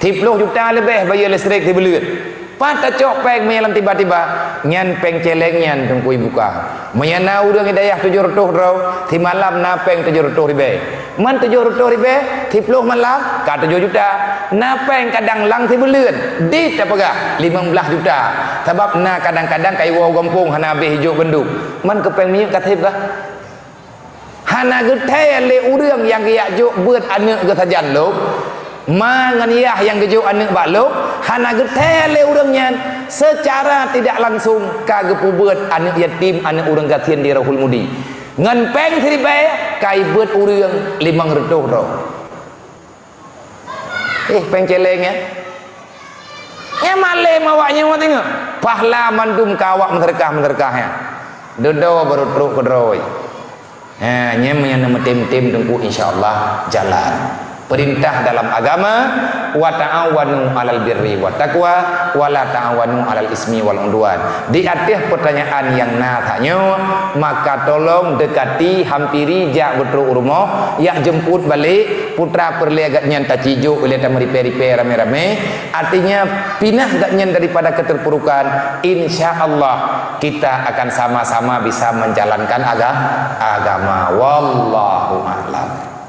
Siploh juta leubeh bayeue listrik sibuleuen. Pat tacok péng meunan tiba-tiba, nyan péng céléng nyan teungku ibuka. Meunyoe na ureuëng hidayah tujoh reutôh droe, simalam na péng tujoh reutôh ribée. Man tujoh reutôh ribée, siploh malam, ka tujoh juta. Na péng kadang lam sibuleuen, di tapeugah limong blaih juta. Sabab na kadang-kadang ka iwoe u gampông hana habéh ijok bandum. Man keu péng minyeuk ka sép kah? Hana geuthèe lé ureuëng nyang geujak jok beuet aneuëk geuh sajan lom, ma ngon yah nyang geujok aneuëk bak lom, hana geuthèe lé ureuëng nyan, seucara tidak langsung ka geupeubeuet aneuëk yatim, aneuëk ureuëng gasien di Rohul Mudi. Ngon péng siribèe, ka ibeuet ureuëng limong reutôh droe. Eh, péng céléng nyan. Nyan malém awak nyoe teungoh. Pahla mandum ka awak meuseudeukah-meuseudeukah nyan. Dudoe barô trok keudroe. Ha, nyan meunyoe neumeutem-tem teungku, insya Allah jalan. Peurintah dalam agama, "Wa ta'awanu 'alal birri wat taqwa, wa la ta'awanu 'alal ismi wal 'udwan." Di ateueh peutanyaan nyang na that nyoe, maka tolong dekati, hampiri, jak beutrok u rumoh, jak jeumput balek, putra peureulée gata nyan tacijok, ilée tameuripée-ripée ramé-ramé. Artinya, pinah gata nyan daripada keterpurukan, insya Allah kita akan sama-sama bisa menjalankan aga-, agama. Wallahu a'lam.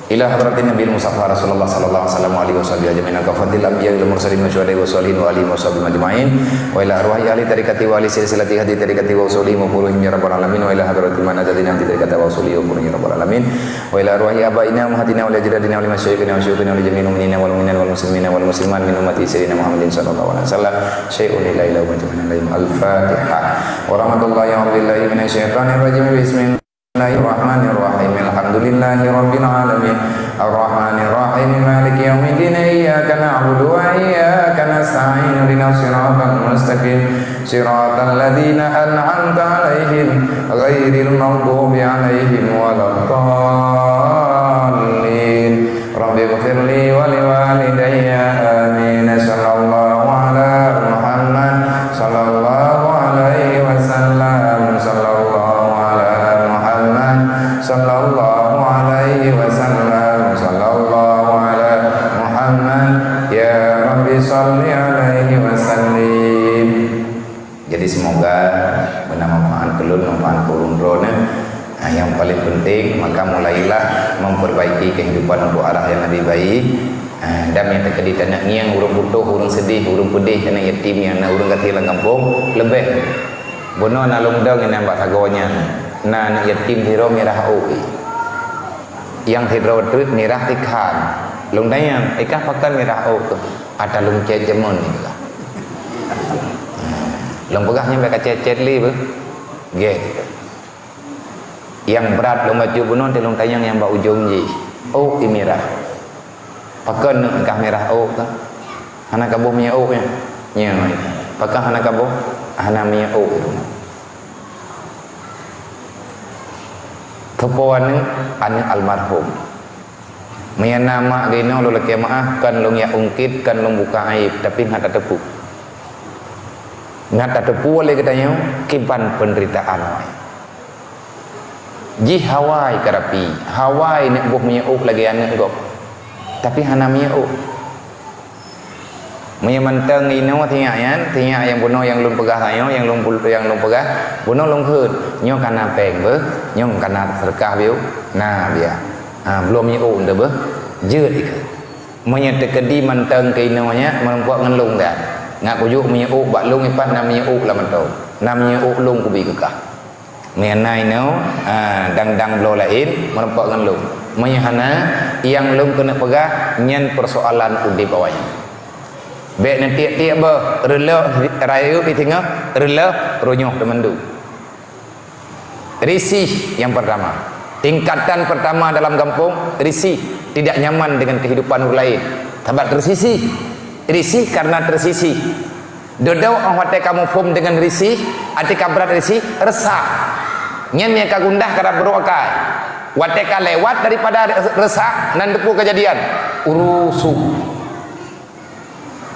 Ila hadratin Nabil Mustafa Rasulullah sallallahu alaihi wasallam wa alihi wasahbihi ajma'in, kafatil anbiya wal mursalin wa syuhada wa salihin wa alihi wasahbihi ajma'in, wa ila arwahi ahli tariqati wa ahli silsilati hadi tariqati wa usulihim wa furu'ihim ya rabbal alamin, wa ila hadratil manazilina fi tariqati wa usulihim wa furu'ihim ya rabbal alamin, wa ila arwahi abaina wa ummahatina wa ajdadina wa masyayikhina wa syuyukhina wa jami'il mu'minina wal mu'minat wal muslimina wal muslimat min ummati sayyidina Muhammadin sallallahu alaihi wasallam. Syai'un lillahi lahu majma'in alaihim. Al-Fatihah. Wa rahmatullahi wa billahi minasyaitanir rajim. Bismillah. Bismillahirrahmanirrahim. Alhamdulillahi rabbil alamin. Arrahmanirrahim. Maliki yaumiddin. Iyyaka na'budu wa iyyaka nasta'in. Ihdinas siratal mustaqim. Siratal ladzina an'amta 'alaihim ghairil maghdubi 'alaihim waladdallin. Rabbighfirli wa liwalidayya. Amin. Sallallahu ala Muhammad. Sallallahu alaihi wasallam. Sallallahu ala Muhammad. Sallallahu alaihi wasallam. Sallallahu ala Muhammad. Ya Rabbi, salli alaihi wasallim. Jadi, semoga beuna manfaat keu lôn, manfaat keu ureuëng droeneuh. Ah, nyang paléng peunteng, maka mulailah memperbaiki kehidupan untuk arah yang lebih baik. Ah, dan nyang teukeudi taneuk ngieng ureuëng butôh, ureuëng seudeh, ureuëng peudeh, aneuk yatim nyang na ureuëng gasien lam gampông, leubeh. Bunoe na lôn dong nyang bak sagoe nyan, na aneuk yatim sidroe mirah ôk. Nyang sidroe treuk mirah sikhan. Lôn tanyong, "Ikah pakon mirah ôk keuh?" "Ata lôn cét jameun," ikah. Lôn peugah, "Nyan bèk kacét-cét lé beuh." Gét. Nyang brat lôn bacut bunoe, lôn tanyong nyang bak ujong jih. Ôk i mirah. "Pakon neuk ikah mirah ôk keuh? Hana kaboh minyeuk ôk nyan?" "Nyoe." "Pakon hana kaboh?" "Hana minyeuk ôk." Teupeue aneuk, aneuk almarhum. Meunyo na mak geuh inoe, lôn lakèe meu'ah, kon lôn jak ungkit, kon lôn buka aéb, tapi ngat tateupeue. Ngat tateupeue lé geutanyoe kiban peundeuritaan awai. Jih awai ka rapi, awai neuk boh minyeuk ôk lagèe aneuk gob, tapi hana minyeuk ôk. Meunyo mantong inoe sinyak nyan, sinyak nyang bunoe nyang lôn peugah tanyoe, nyang lôn pul-, nyang lôn peugah, bunoe lôn kheun, nyoe ka na péng beuh, nyoe ka na seudeukah beuh, na biya. Ha, bloe minyeuk ôk deuh beuh, jeuet ikheun. Meunyo teukeudi mantong keu inoe nyan, meurumpok ngon lôn dak? Ngat kujok minyeuk ôk bak lôn, ipat na minyeuk ôk lam atô. Na minyeuk ôk lôn kubi keu kah. Meunyo na inoe, ha, dang-dang bloe laén, meurumpok ngon lôn. Meunyo hana, nyang lôn keuneuk peugah, nyan peusoalan udeb awai nyan. Bèk neutiek-tiek beuh, reuloh rayeuk di teungoh, reuloh roh nyoe teumandum. Risih nyang pertama. Tingkatan pertama dalam gampông, risih, tidak nyaman dengan kehidupan ureuëng laén. Sabab tersisih. Risih karena tersisih. Dudoe óh watèe ka muphom deungon risih, até ka brat risih, resah. Nyan nyang ka gundah, ka brôk akai. Watèe ka lewat daripada resah, nan teupeue keujadian, rusuh.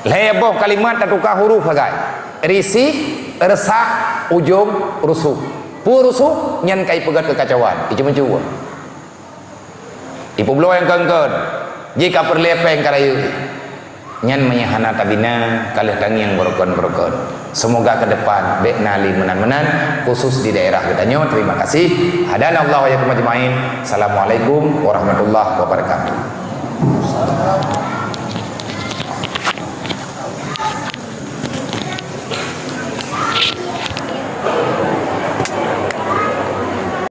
Lhèe boh kalimat tatuka huruf sagai. Risih, resah, ujông, rusuh. Peue rusuh, nyan ka ipeugöt keukacauan, iceumeucue. Ipeubloe nyang kon-kon, jih ka peureulèe péng ka rayeuk. Nyan meunyo hana tabina, ka lheueh tangieng beurukon-beurukon. Semoga ke depan bèk na lé meunan-meunan, khusus di daerah geutanyoe. Terima kasih. Hadanallahu wa iyyakum ajmain. Assalamualaikum warahmatullahi wabarakatuh.